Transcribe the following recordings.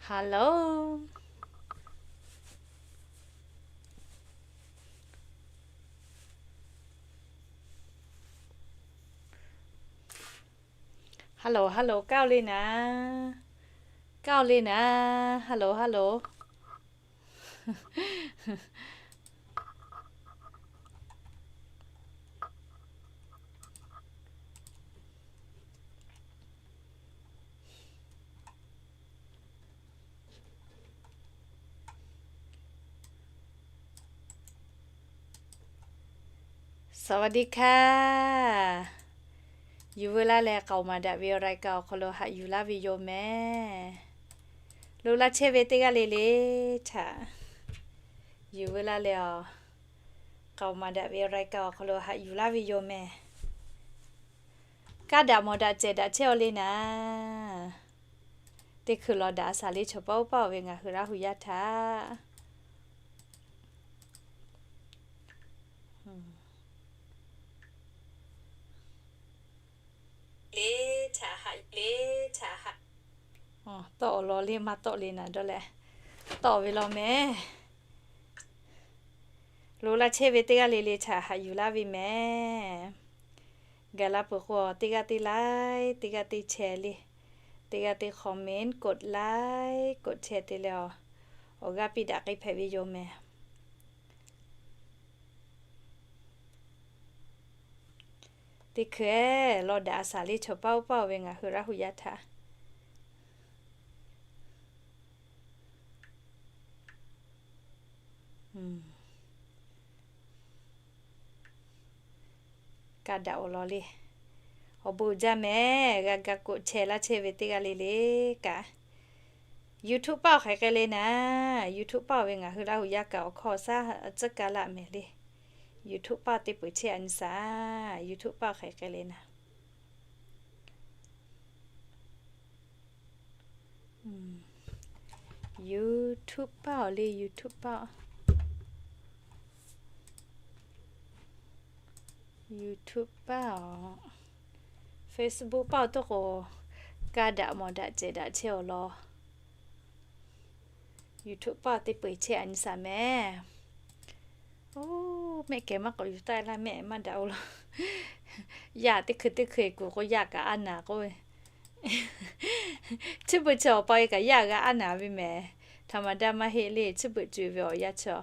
Hello, hello, hello, kaˇ le naˍ, kaˇ le naˍ, hello, hello. Sawˍ vaˬ di hkaˇ. Yuˬ veu laˇ leh k'aoˍ maˍ daꞈ ve awˬ รายการ awˬ hk'aw lo haꞈ yuˬ laˇ ve yoˬ mehˍ. Lo laˇ chehˇ ve teˇ g'aˇ le le htaꞈ yuˬ veu laˇ leh awˬ, k'aoˍ maˍ daꞈ ve awˬ รายการ awˬ hk'aw lo haꞈ yuˬ laˇ ve yoˬ mehˍ. Kaˇ daꞈ mawˬ daꞈ cehˬ daꞈ chehˇ aw le naˍ. Teˇ hkui lawˬ daꞈ a shaˍ le chaw paˆ uˉ paˆ ve ngaˬ hui Laˇ hu yaˇ htaꞈ le htaꞈ haꞈ le htaꞈ haꞈ. Tawˆ awˬ lawn le maˇ tawˆ le naˍ dawˇ leh, tawˆ ve law mehˍ. Lo laˇ chehˇ ve teˇ g'aˇ le le htaꞈ haꞈ yuˬ laˇ ve mehˍ. Gaˬ la peuˬ k'o, teˇ g'aˇ teˇ like, teˇ g'aˇ teˇ share le, teˇ g'aˇ teˇ comment, กด like, กด share te leh awˬ, awˬ g'aˇ piˇ daꞈ k'ai hpehꞈ ve yoˬ mehˍ. Teˇ hkui lawˬ daꞈ a shaˍ le chaw paˆ uˉ paˆ ve ngaˬ hui Laˇ hu yaˇ htaꞈ kaˇ daꞈ awˬ lawn le. Awˬ bon jaˇ mehˍ. G'a ga กด share laˇ chehˇ ve teˇ g'aˇ le le kaꞈ, YouTube paˆ awˬ hk'aˬ hk'e le naˍ. YouTube paˆ ve ngaˬ hui Laˇ hu yaˇ kaꞈ awˬ hkawˇ shaˉ tcuhˉ kaˇ laˇ mehˍ le. YouTube paˆ teˇ peu-eˬ chehˇ a nyi shaˍ. YouTube paˆ awˬ hk'aˬ hk'e le naˍ. YouTube paˆ awˬ le, YouTube paˆ, YouTube paˆ awˬ, Facebook paˆ awˬ toˇ k'o, kaˇ daꞈ mawˬ daꞈ cehˬ daꞈ chehˇ awˬ lawn. YouTube paˆ teˇ peu-eˬ chehˇ a nyi shaˍ mehˍ. Oˇ, mehˆ kehˬ maˇ k'awꞈ yuˬ taˆ laˇ mehˆ maˇ daꞈ oˬ law. Yaˇ teˇ hkui teˇ hkui kuˬ k'o yaˇ kaꞈ aˉ naˍ k'oˆ ve. Chi beuꞈ chi awˬ pa e kaꞈ yaˇ g'a aˉ naˍ ve mehˍ. ธรรมดา maˇ heˆ le, chi beuꞈ cuˬ ve awˬ yaˇ chi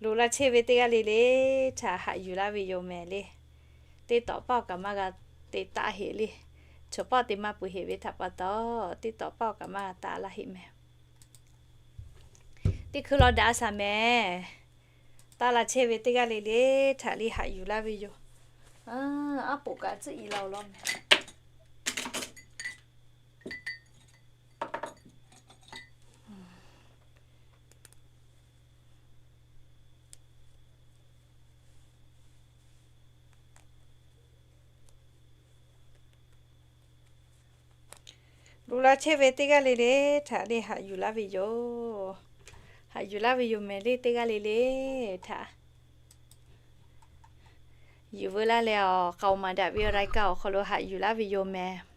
Lo laˇ chehˇ ve teˇ g'aˇ le le htaꞈ haꞈ yuˬ laˇ ve yoˬ mehˍ le. Teˇ tawꞈ paˆ awˬ kaꞈ maˇ g'a te taˆ heꞈ le. Chaw paˆ te maˇ peuˬ heꞈ ve htaꞈ pa taw, teˇ tawꞈ paˆ awˬ kaꞈ maˇ g'a taˆ laˇ heꞈ mehˍ. Teˇ hkui lawˬ daꞈ a shaˍ mehˍ. Taˇ laˇ chehˇ ve teˇ g'aˇ le le htaꞈ le haꞈ yuˬ laˇ ve yoˬ. Aˉ poꞈ kaꞈ tcuhˆ i la awˬ lawn mehˍ. Lo laˇ chehˇ ve teˇ g'aˇ le le htaꞈ le haꞈ yuˬ laˇ ve yoˬ. Haꞈ yuˬ laˇ ve yoˬ mehˍ le teˇ g'aˇ le le htaꞈ. Yuˬ veu laˇ leh awˬ k'aoˍ maˍ daꞈ ve awˬ รายการ awˬ hk'aw lo haꞈ yuˬ laˇ ve yoˬ mehˍ.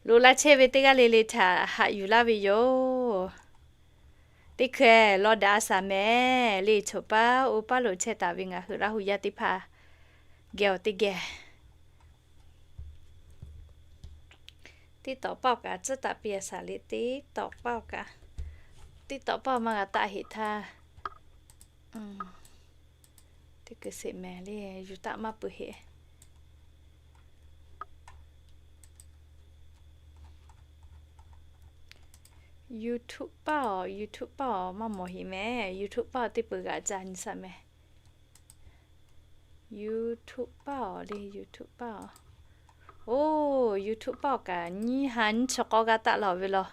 Lo laˇ chehˇ ve teˇ g'aˇ le le htaꞈ haꞈ yuˬ laˇ ve yoˬ. Teˇ hkui lawˬ daꞈ a shaˍ mehˍ le. Choˬ paˇ oˇ paˇ lo chehˇ taˍ ve ngaˬ hui Laˇ hu yaˇ teˇ hpaˍ geh awˬ teˇ geh, teˇ tawꞈ paˆ awˬ kaꞈ tcuhˉ taˍ piˇ a shaˍ le. Teˇ tawꞈ paˆ awˬ kaꞈ, teˇ tawꞈ paˆ maˇ g'a taˆ heꞈ htaˇ, teˇ hkui sheˍ mehˍ le, yuˬ taˆ maˇ peuˬ heꞈ. YouTube paˆ awˬ, YouTube paˆ awˬ maˇ mawˬ heꞈ mehˍ. YouTube paˆ awˬ teˇ peuˬ g'aꞈ ca nyi shaˍ mehˍ. YouTube paˆ awˬ le, YouTube paˆ awˬ. Oˇ, YouTube paˆ awˬ kaꞈ nyiˇ ha nyiˇ chaw k'awˇ g'aˇ taˆ la ve law.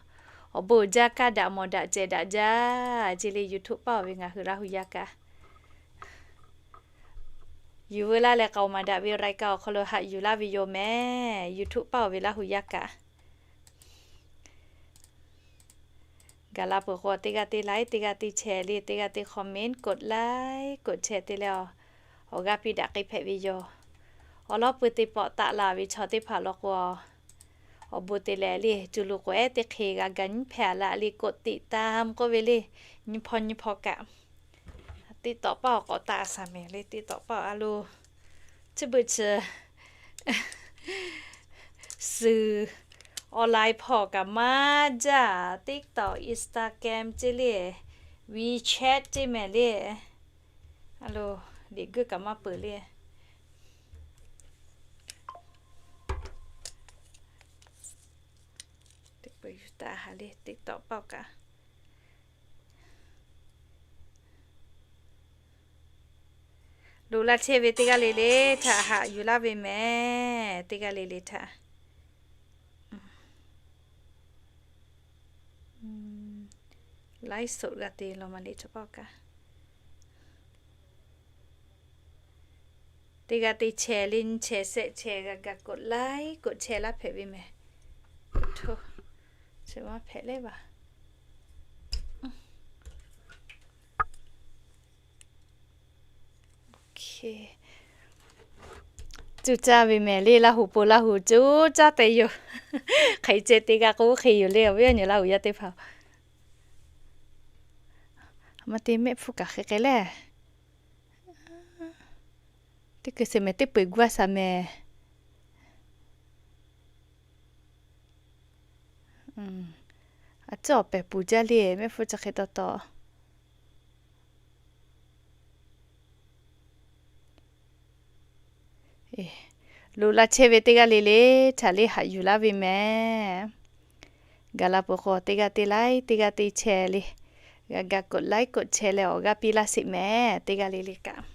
Awˬ bon jaˇ, kaˇ daꞈ mawˬ daꞈ cehˬ daꞈ jaˇ ce le. YouTube paˆ awˬ ve ngaˬ hui Laˇ hu yaˇ kaꞈ Yuˬ veu laˇ leh k'aoˍ maˍ daꞈ ve รายการ awˬ hk'aw lo haꞈ yuˬ laˇ ve yoˬ mehˍ. YouTube paˇ-oˬ ve Laˇ hu yaˇ kaꞈ gaˬ la peuˬ k'o, teˇ g'aˇ teˇ like, teˇ g'aˇ teˇ share le, teˇ g'aˇ teˇ comment, กดไลค์ กดแชร์ te leh, awˬ g'aˇ piˇ daꞈ k'ai hpehꞈ ve yoˬ. Awˬ lawn pui te pawˆ taˆ la ve chaw teˇ hpaˍ law k'o, awˬ bon te leh le, cuˬ lo k'o ehˉ teˇ hk'e g'a ga nyiˇ hpehꞈ la le, กดติดตาม k'oˆ ve le, nyiˇ hpawˇ nyiˇ hpawˇ kaꞈ TikTok paˇ awˬ k'awꞈ taˆ a shaˍ mehˍ le, TikTok paˇ a lo, chi beuꞈ chi suhˍ online hpawˇ kaꞈ maˇ jaˇ, TikTok, Instagram ce le, WeChat ce mehˍ le, a lo, liꞈ guiˇ kaꞈ maˇ peuˬ le. Teˇ peuˬ yuˬ taˍ ha le, TikTok paˇ kaꞈ loꞈ la chehˇ ve teˇ g'aˇ le le htaꞈ haꞈ yuˬ laˇ ve mehˍ. Teˇ g'aˇ le le htaꞈ ไลฟ์สด g'a te law ma le chaw paˇ kaꞈ, teˇ g'aˇ teˇ share le, nyi share shehˆ share g'a ga กดไลค์ กดแชร์ laˇ hpehꞈ ve mehˍ. Chi maˇ hpehꞈ le vaˬ. Cuˇ caˇ ve mehˍ le, Laˇ hu pon Laˇ hu cuˇ caˇ te yoˬ. Hk'e ceh te g'a k'oˆ hk'e yoˬ le, awˬ viˉ awˬ nyi Laˇ hu yaˇ teˇ hpaˍ. Ma te mehˆ hpfuhˇ kaꞈ hk'e k'ai le. Teˇ hkui sheˍ mehˍ, teˇ peu eˬ gu a shaˍ mehˍ. A ciˉ awˬ pehˬ puˍ jaˇ le, mehˆ hpfuhˇ chi hk'e taw taw. Loꞈ la chehˇ ve teˇ g'aˇ le le htaꞈ le haꞈ yuˬ laˇ ve mehˍ. Gaˬ la peuˬ k'o, teˇ g'aˇ teˇ like, teˇ g'aˇ teˇ share le, g'a ga กดไลค์ กดแชร์ leh awˬ g'aˇ piˇ laˇ sheˍ mehˍ. Teˇ g'aˇ le le kaꞈ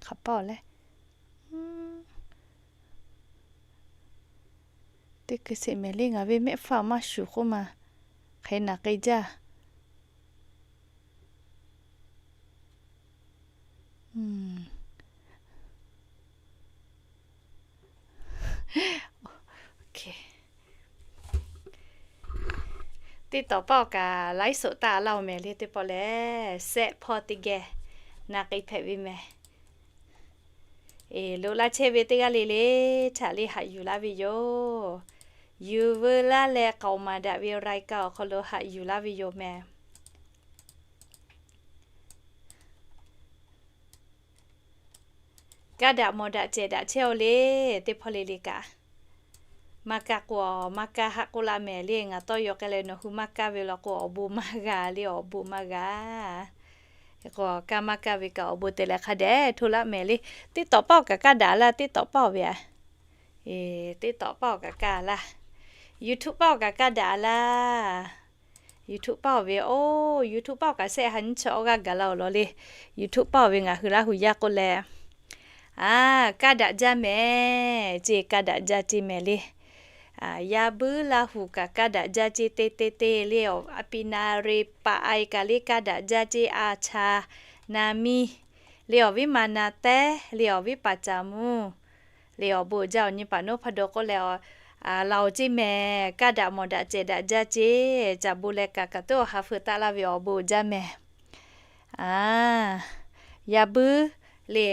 hk'aˬ paˇ awˬ le. Teˇ hkui sheˍ mehˍ le, ngaˬ ve mehˆ hpfuhˇ maˇ shuˍ k'oˆ ma, hk'e naˬ k'ai jaˇ. TikTok paˇ awˬ kaꞈ ไลฟ์สด taˆ laˇ oˬ mehˍ le, teˇ pawˆ lehˬ shehˆ hpawˇ teˇ geh na k'ai hpehꞈ ve mehˍ. Loꞈ la chehˇ ve teˇ g'aˇ le le htaꞈ le haꞈ yuˬ laˇ ve yoˬ. Yuˬ veu laˇ leh k'aoˍ maˍ daꞈ ve รายการ awˬ hk'aw lo haꞈ yuˬ laˇ ve yoˬ mehˍ. Kaˇ daꞈ mawˬ daꞈ cehˬ daꞈ chehˇ oˬ le, teˇ hpawˇ le le kaꞈ. Maˇ kaˇ k'o, maˇ kaˇ haˆ k'oˆ laˇ mehˍ le. Ngaˬ tawˇ yaw k'ai leh nawˬ hui maˇ kaˇ ve law k'o, awˬ bon maˇ g'a le, awˬ bon maˇ g'a. K'o kaˇ maˇ kaˇ ve kaꞈ awˬ bon te leh hk'a dehꞈ hto laˇ mehˍ le. TikTok paˇ awˬ kaꞈ kaˇ daꞈ laˇ, TikTok paˇ awˬ ve a. TikTok paˇ awˬ kaꞈ kaˇ laˇ. YouTube paˇ awˬ kaꞈ kaˇ daꞈ laˇ. YouTube paˇ awˬ ve oˬ, YouTube paˇ awˬ kaꞈ shehˆ ha nyiˇ chi awˇ g'aˇ gaˬ la oˬ law le. YouTube paˇ awˬ ve ngaˬ hui Laˇ hu yaˇ k'oˆ leh, a, kaˇ daꞈ jaˇ mehˍ ce, kaˇ daꞈ jaˇ ce mehˍ le. Yaˇ buiˉ Laˇ hu kaꞈ kaˇ daꞈ jaˇ ce te te te le. Awˬ a pi na re pa ai kaꞈ le kaˇ daꞈ jaˇ ce, a cha na miˇ le, awˬ viˉ ma na tehˉ le, awˬ viˉ paˍ caˍ mvuhˇ le, awˬ bon uiˍ jaˇ awˬ nyi paˍ noˉ hpaˇ daw k'oˆ leh, laˬ oˬ ce mehˍ, kaˇ daꞈ mawˬ daꞈ cehˬ daꞈ jaˇ ce, caˬ bon leh kaꞈ kaꞈ tuˉ awˬ ha feu taˆ laˇ ve awˬ bon uiˍ jaˇ mehˍ. A, yaˇ buiˉ le,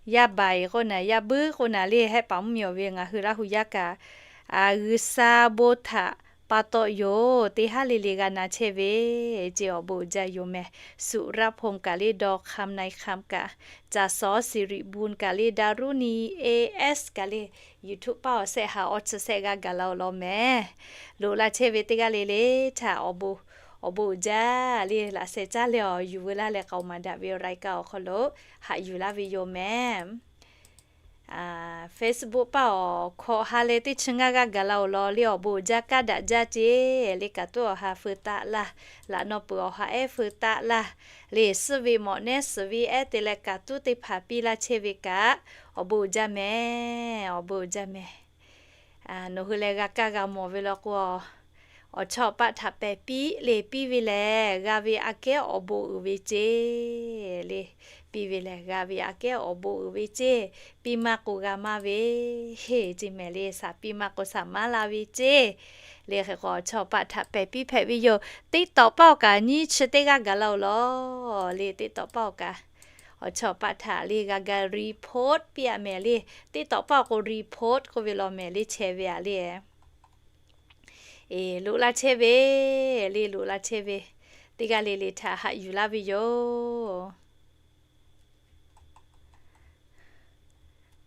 yaˇ baiˬ k'oˆ naˍ, yaˇ buiˉ k'oˆ naˍ le, hehˆ paˍ mvuhˇ miˬ awˬ ve ngaˬ hui Laˇ hu yaˇ kaꞈ, a, G'uiˬsha bon htaꞈ pa taw yoˬ, teˇ haˉ le le g'a na chehˇ ve ce, awˬ bon uiˍ jaˇ yoˬ mehˍ. สุรพงษ์ kaꞈ le, ดอกคำ นายคำ kaꞈ, จ่าสอ สิริบูรณ์ kaꞈ le, Daruṇi A S kaꞈ le, YouTube paˇ awˬ shehˆ ha awˇ chi shehˆ g'aˇ gaˬ la oˬ law mehˍ. Loꞈ la chehˇ ve teˇ g'aˇ le le htaꞈ awˬ bon, awˬ bon uiˍ jaˇ le, laꞈ sheh caˇ leh awˬ yuˬ veu laˇ leh k'aoˍ maˍ daꞈ ve รายการ awˬ hk'aw lo haꞈ yuˬ laˇ ve yoˬ mehˍ. Facebook paˇ awˬ hkawꞈ ha leh teˇ chi ngaˇ g'aˇ gaˬ la oˬ law le, awˬ bon uiˍ jaˇ, kaˇ daꞈ jaˇ ce le, kaꞈ tuˉ awˬ ha feu taˆ laˇ, laꞈ naw peuˬ awˬ ha ehˉ feu taˆ laˇ le, suhˉ ve mawꞈ nehˉ suhˍ ve ehˉ te leh kaꞈ tuˉ teˇ hpaˍ piˇ laˇ chehˇ ve kaꞈ, awˬ bon uiˍ jaˇ mehˍ, awˬ bon uiˍ jaˇ mehˍ. Nawˬ hui leh g'a kaˇ g'a mawˬ ve law k'o, Awˬ chawˇ paˆ htaꞈ pehˬ piˇ le, piˇ ve lehˬ g'a ve aꞈ kehˉ awˬ bon uiˍ ve ceˇ le. Piˇ ve lehˬ g'a ve aꞈ kehˉ awˬ bon uiˍ ve ceˇ. Piˇ maˇ k'o g'a maˇ ve, heˇ ceˇ mehˍ le, shaˍ piˇ maˇ k'o shaˍ maˇ la ve ceˇ. Le hk'e k'o awˬ chawˇ paˆ htaꞈ pehˬ piˇ hpehꞈ ve yoˬ. TikTok paˆ awˬ kaꞈ nyiˇ chi teˇ g'aˇ gaˬ la-oˬ lawˬ le. TikTok paˆ awˬ kaꞈ awˬ chawˇ paˆ htaꞈ le g'a ga report piˇ-aꞈ mehˍ le. TikTok paˆ awˬ k'o report k'oˆ ve law mehˍ le, chehˇ ve-aꞈ le. Eˬ, loꞈ la chehˇ ve le, loꞈ la chehˇ ve teˇ g'aˇ le le htaꞈ haꞈ yuˬ laˇ ve yoˬ.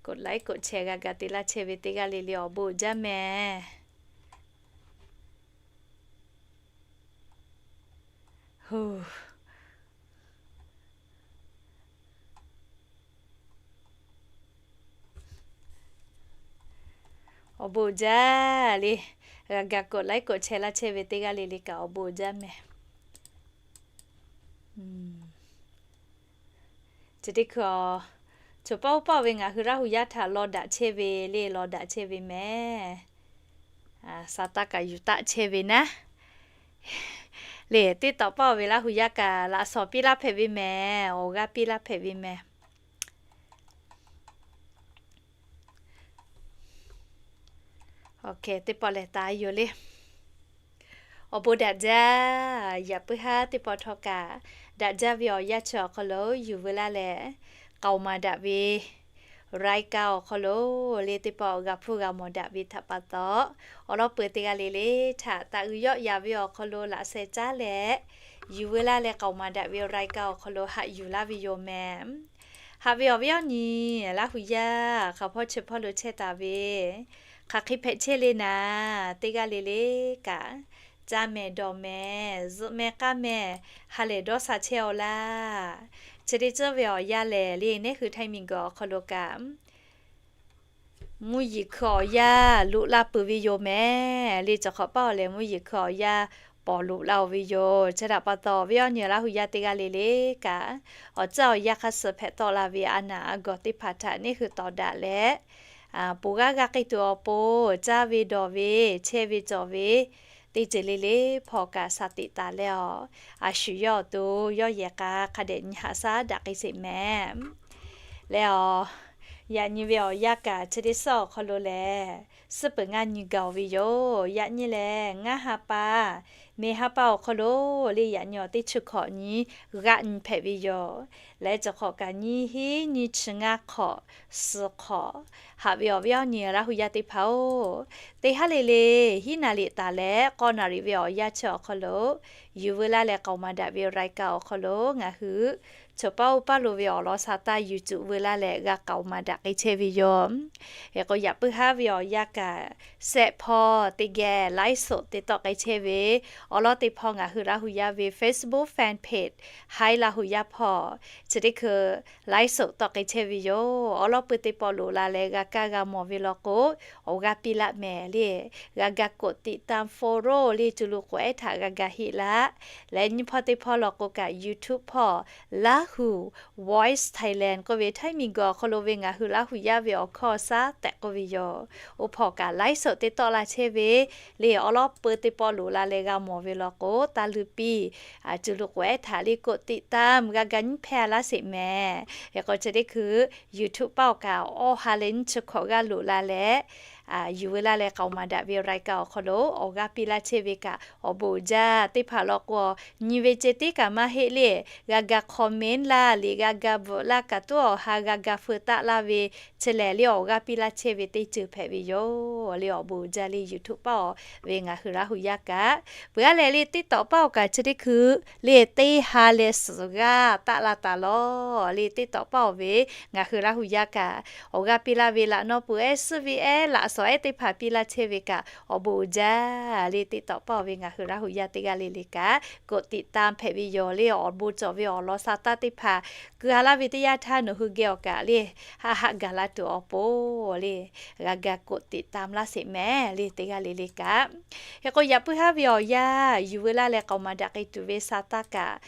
Koꞈ laiˉ koꞈ chehˇ g'a ga te laˇ chehˇ ve teˇ g'aˇ le le awˬ bon jaˇ mehˍ. Awˬ bon jaˇ le. G'a ga koꞈ laiˉ koꞈ chehˇ laˇ chehˇ ve teˇ g'aˇ le le kaꞈ awˬ bon jaˇ mehˍ. Chi teˇ hkui-a, choˬ paˆ oˇ paˆ ve ngaˬ hui Laˇ hu yaˇ htaꞈ law daꞈ chehˇ ve le, law daꞈ chehˇ ve mehˍ. Sa taˇ kaꞈ yuˬ taˆ chehˇ ve naˉ. Le teˇ tawꞈ paˆ ve Laˇ hu yaˇ kaꞈ laꞈ shawnˍ piˇ laˇ hpehꞈ ve mehˍ, awˬ g'aˇ piˇ laˇ hpehꞈ ve mehˍ. Teˇ pawˆ lehˬ taˍ yoˬ le. Awˬ bon daꞈ jaˇ. Yaꞈ puiˉ haˉ teˇ pawˆ htawˇ kaꞈ, daꞈ jaˇ ve awˬ yanˇ chi awˬ hk'aw lo yuˬ veu laˇ leh, k'aoˍ maˍ daꞈ ve รายการ awˬ hk'aw lo le teˇ pawˆ g'a hpuˇ g'a mawˬ daꞈ ve htaꞈ pa taw, awˬ lawn peuˬ teˇ g'aˇ le le htaꞈ taꞈ uiˍ yawˆ yaˍ ve awˬ hk'aw lo laꞈ sheh caˉ leh, yuˬ veu laˇ leh k'aoˍ maˍ daꞈ ve รายการ awˬ hk'aw lo haꞈ yuˬ laˇ ve yoˬ mehˍ. Haꞈ ve awˬ viˉ awˬ nyi Laˇ hu yaˇ hk'aˬ hpawˇ chi hpawˇ lo chehˇ taˍ ve, hk'aˬ hk'e hpehꞈ chehˇ le naˍ, teˇ g'aˇ le le kaꞈ, caˇ mehˍ dawˬ mehˍ zuhꞈ mehˍ k'aˇ mehˍ, ha lehˬ dawˇ sha chehˇ-aw laˇ. Chi teˇ ceuˬ ve awˬ yanˇ lehˬ le, neˉ hui Htaiˇ miˬguiˬ awˬ hk'aw lo kaꞈ mvuhˇ yeˬ hkui awˬ yanˇ loꞈ la peuˬ ve yoˬ mehˍ. Le cawˬ hk'awꞈ paˇ-oˬ lehˬ, mvuhˇ yeˬ hkui awˬ yanˇ pawˍ loꞈ la-oˬ ve yoˬ. Chi htaꞈ pa taw, awˬ viˉ awˬ nyi Laˇ hu yaˇ teˇ g'aˇ le le kaꞈ, awˬ caˇ awˬ yanˇ hk'a suh hpehꞈ tawˆ la ve a naˍ a gawˬ teˇ hpaˍ htaꞈ neˉ hui tawˍ daꞈ leh, ponˬ g'aˇ g'aˇ k'ai tuˬ awˬ pon caˇ ve dawˬ ve, chehˇ ve cawˬ ve teˇ ceuˬ le le hpawˇ kaꞈ sha tiꞈ taˍ leh-aˬ, a shu yawˇ awˬ to yawˇ yehˬ k'a hk'a dehꞈ nyi haꞈ shaˉ daꞈ k'ai sheˍ mehˍ. Leh-aˬ, yaꞈ nyi ve awˬ yanˇ kaꞈ chi teˇ suhˉ awˬ hk'aw lo lehˬ, suhˉ peuˬ ngaˇ nyi gaˬ-oˬ ve yoˬ. Yaꞈ nyi lehˬ, ngaˇ ha pa, mehˍ ha pa awˬ hk'aw lo le yaꞈ nyi awˬ teˇ chi hkawꞈ nyi g'aꞈ nyi hpehꞈ ve yoˬ. Leh cawˬ hk'awꞈ kaꞈ nyiˇ hinˉ nyiˇ chi ngaˇ hk'awꞈ, suhˍ hk'awꞈ. Haꞈ ve awˬ viˉ awˬ nyi Laˇ hu yaˇ teˇ hpaˍ-oˬ, teˇ haˉ le le hiˉ naˍ liꞈ taˍ leh k'awˇ naˍ riˍ ve awˬ yanˇ chi awˬ hk'aw lo, yuˬ veu laˇ leh k'aoˍ maˍ daꞈ ve รายการ awˬ hk'aw lo ngaˬ hui choˬ paˇ oˇ paˇ lo ve awˬ lawn sha taˇ yuˬ cuˬ veu laˇ leh g'a k'aoˍ maˍ daꞈ k'ai chehˇ ve yoˬ. Hk'e k'o, yaꞈ puiˉ haˉ ve awˬ yanˇ kaꞈ, shehˆ hpawˇ teˇ geh ไลฟ์สด te tawˆ k'ai chehˇ ve, awˬ lawn teˇ hpawˇ ngaˬ hui Laˇ hu yaˇ ve Facebook fan page Haiˉ Laˇ hu yaˇ hpawˇ chi teˇ hkui ไลฟ์สด tawˆ k'ai chehˇ ve yoˬ. Awˬ lawn peuˬ teˇ pawˆ loꞈ la leh g'a kaˇ g'a mawˬ ve law k'o, awˬ g'aˇ piˇ laˇ mehˍ le. G'a ga กดติดตาม follow le, cuˇ lu k'oꞈ ehˉ htaꞈ g'a ga heˆ laˇ. Leh nyiˇ hpawˇ teˇ hpawˇ law k'o kaꞈ YouTube hpawˇ Laˇ hu Voice Thailand k'oˆ ve Htaiˇ miˬguiˬ awˬ hk'aw lo ve ngaˬ hui Laˇ hu yaˇ ve awˬ hkawˇ shaˉ tehꞈ k'oˆ ve yoˬ. Oˇ hpawˇ kaꞈ ไลฟ์สด te tawˆ la chehˇ ve le. Awˬ lawn peuˬ teˇ pawˆ loꞈ la leh g'a mawˬ ve law k'o, taˇ luˇ piˇ, cuˇ lu k'oꞈ ehˉ htaꞈ le กดติดตาม g'a ga nyiˇ hpehˇ laˇ sheˍ mehˍ. Hk'e k'o, chi teˇ hkui YouTube paˇ awˬ kaꞈ awˇ ha leh nyiˇ chi hkawꞈ g'aˇ loꞈ la leh, yuˬ veu laˇ leh k'aoˍ maˍ daꞈ ve รายการ awˬ hk'aw lo awˬ g'aˇ piˇ laˇ chehˇ ve kaꞈ awˬ bon uiˍ jaˇ. Teˇ hpaˍ law k'o, nyi ve ceh tiˉ kaꞈ maˇ heˆ le. G'a ga comment laˇ, liꞈ g'a ga bvuhꞈ laˇ, kaꞈ tuˉ awˬ ha g'a ga feu taˆ laˇ ve, chi lehˬ le awˬ g'aˇ piˇ laˇ chehˇ ve teˇ ceuˬ hpehꞈ ve yoˬ le. Awˬ bon uiˍ jaˇ le YouTube paˇ awˬ ve ngaˬ hui Laˇ hu yaˇ kaꞈ. Peuˬ aˉ lehˬ le TikTok paˇ awˬ kaꞈ chi teˇ hkui le teˇ ha leh suhˍ g'aˇ taˆ la taˍ lawˬ le. TikTok paˇ awˬ ve ngaˬ hui Laˇ hu yaˇ kaꞈ awˬ g'aˇ piˇ laˇ ve laꞈ naw puˍ ehˉ, suhˉ ve ehˉ, laꞈ shawnˍ ehˉ teˇ hpaˍ piˇ laˇ chehˇ ve kaꞈ awˬ bon uiˍ jaˇ le. TikTok paˇ awˬ ve ngaˬ hui Laˇ hu yaˇ teˇ g'aˇ le le kaꞈ กดติดตาม hpehꞈ ve yoˬ le. Awˬ bon cawˬ ve awˬ lawn sha taˇ teˇ hpaˍ keu ha laˇ ve teˇ yanˇ htaˇ nawˬ hui geh awˬ kaꞈ le haˆ haˆ gaˬ la tuˬ awˬ pon le, g'a ga กดติดตาม laˇ sheˍ mehˍ le teˇ g'aˇ le le kaꞈ. Hk'e k'o, yaꞈ puiˉ haˉ ve awˬ yanˇ yuˬ veu laˇ leh k'aoˍ maˍ daꞈ k'ai tuˬ ve sha taˇ kaꞈ,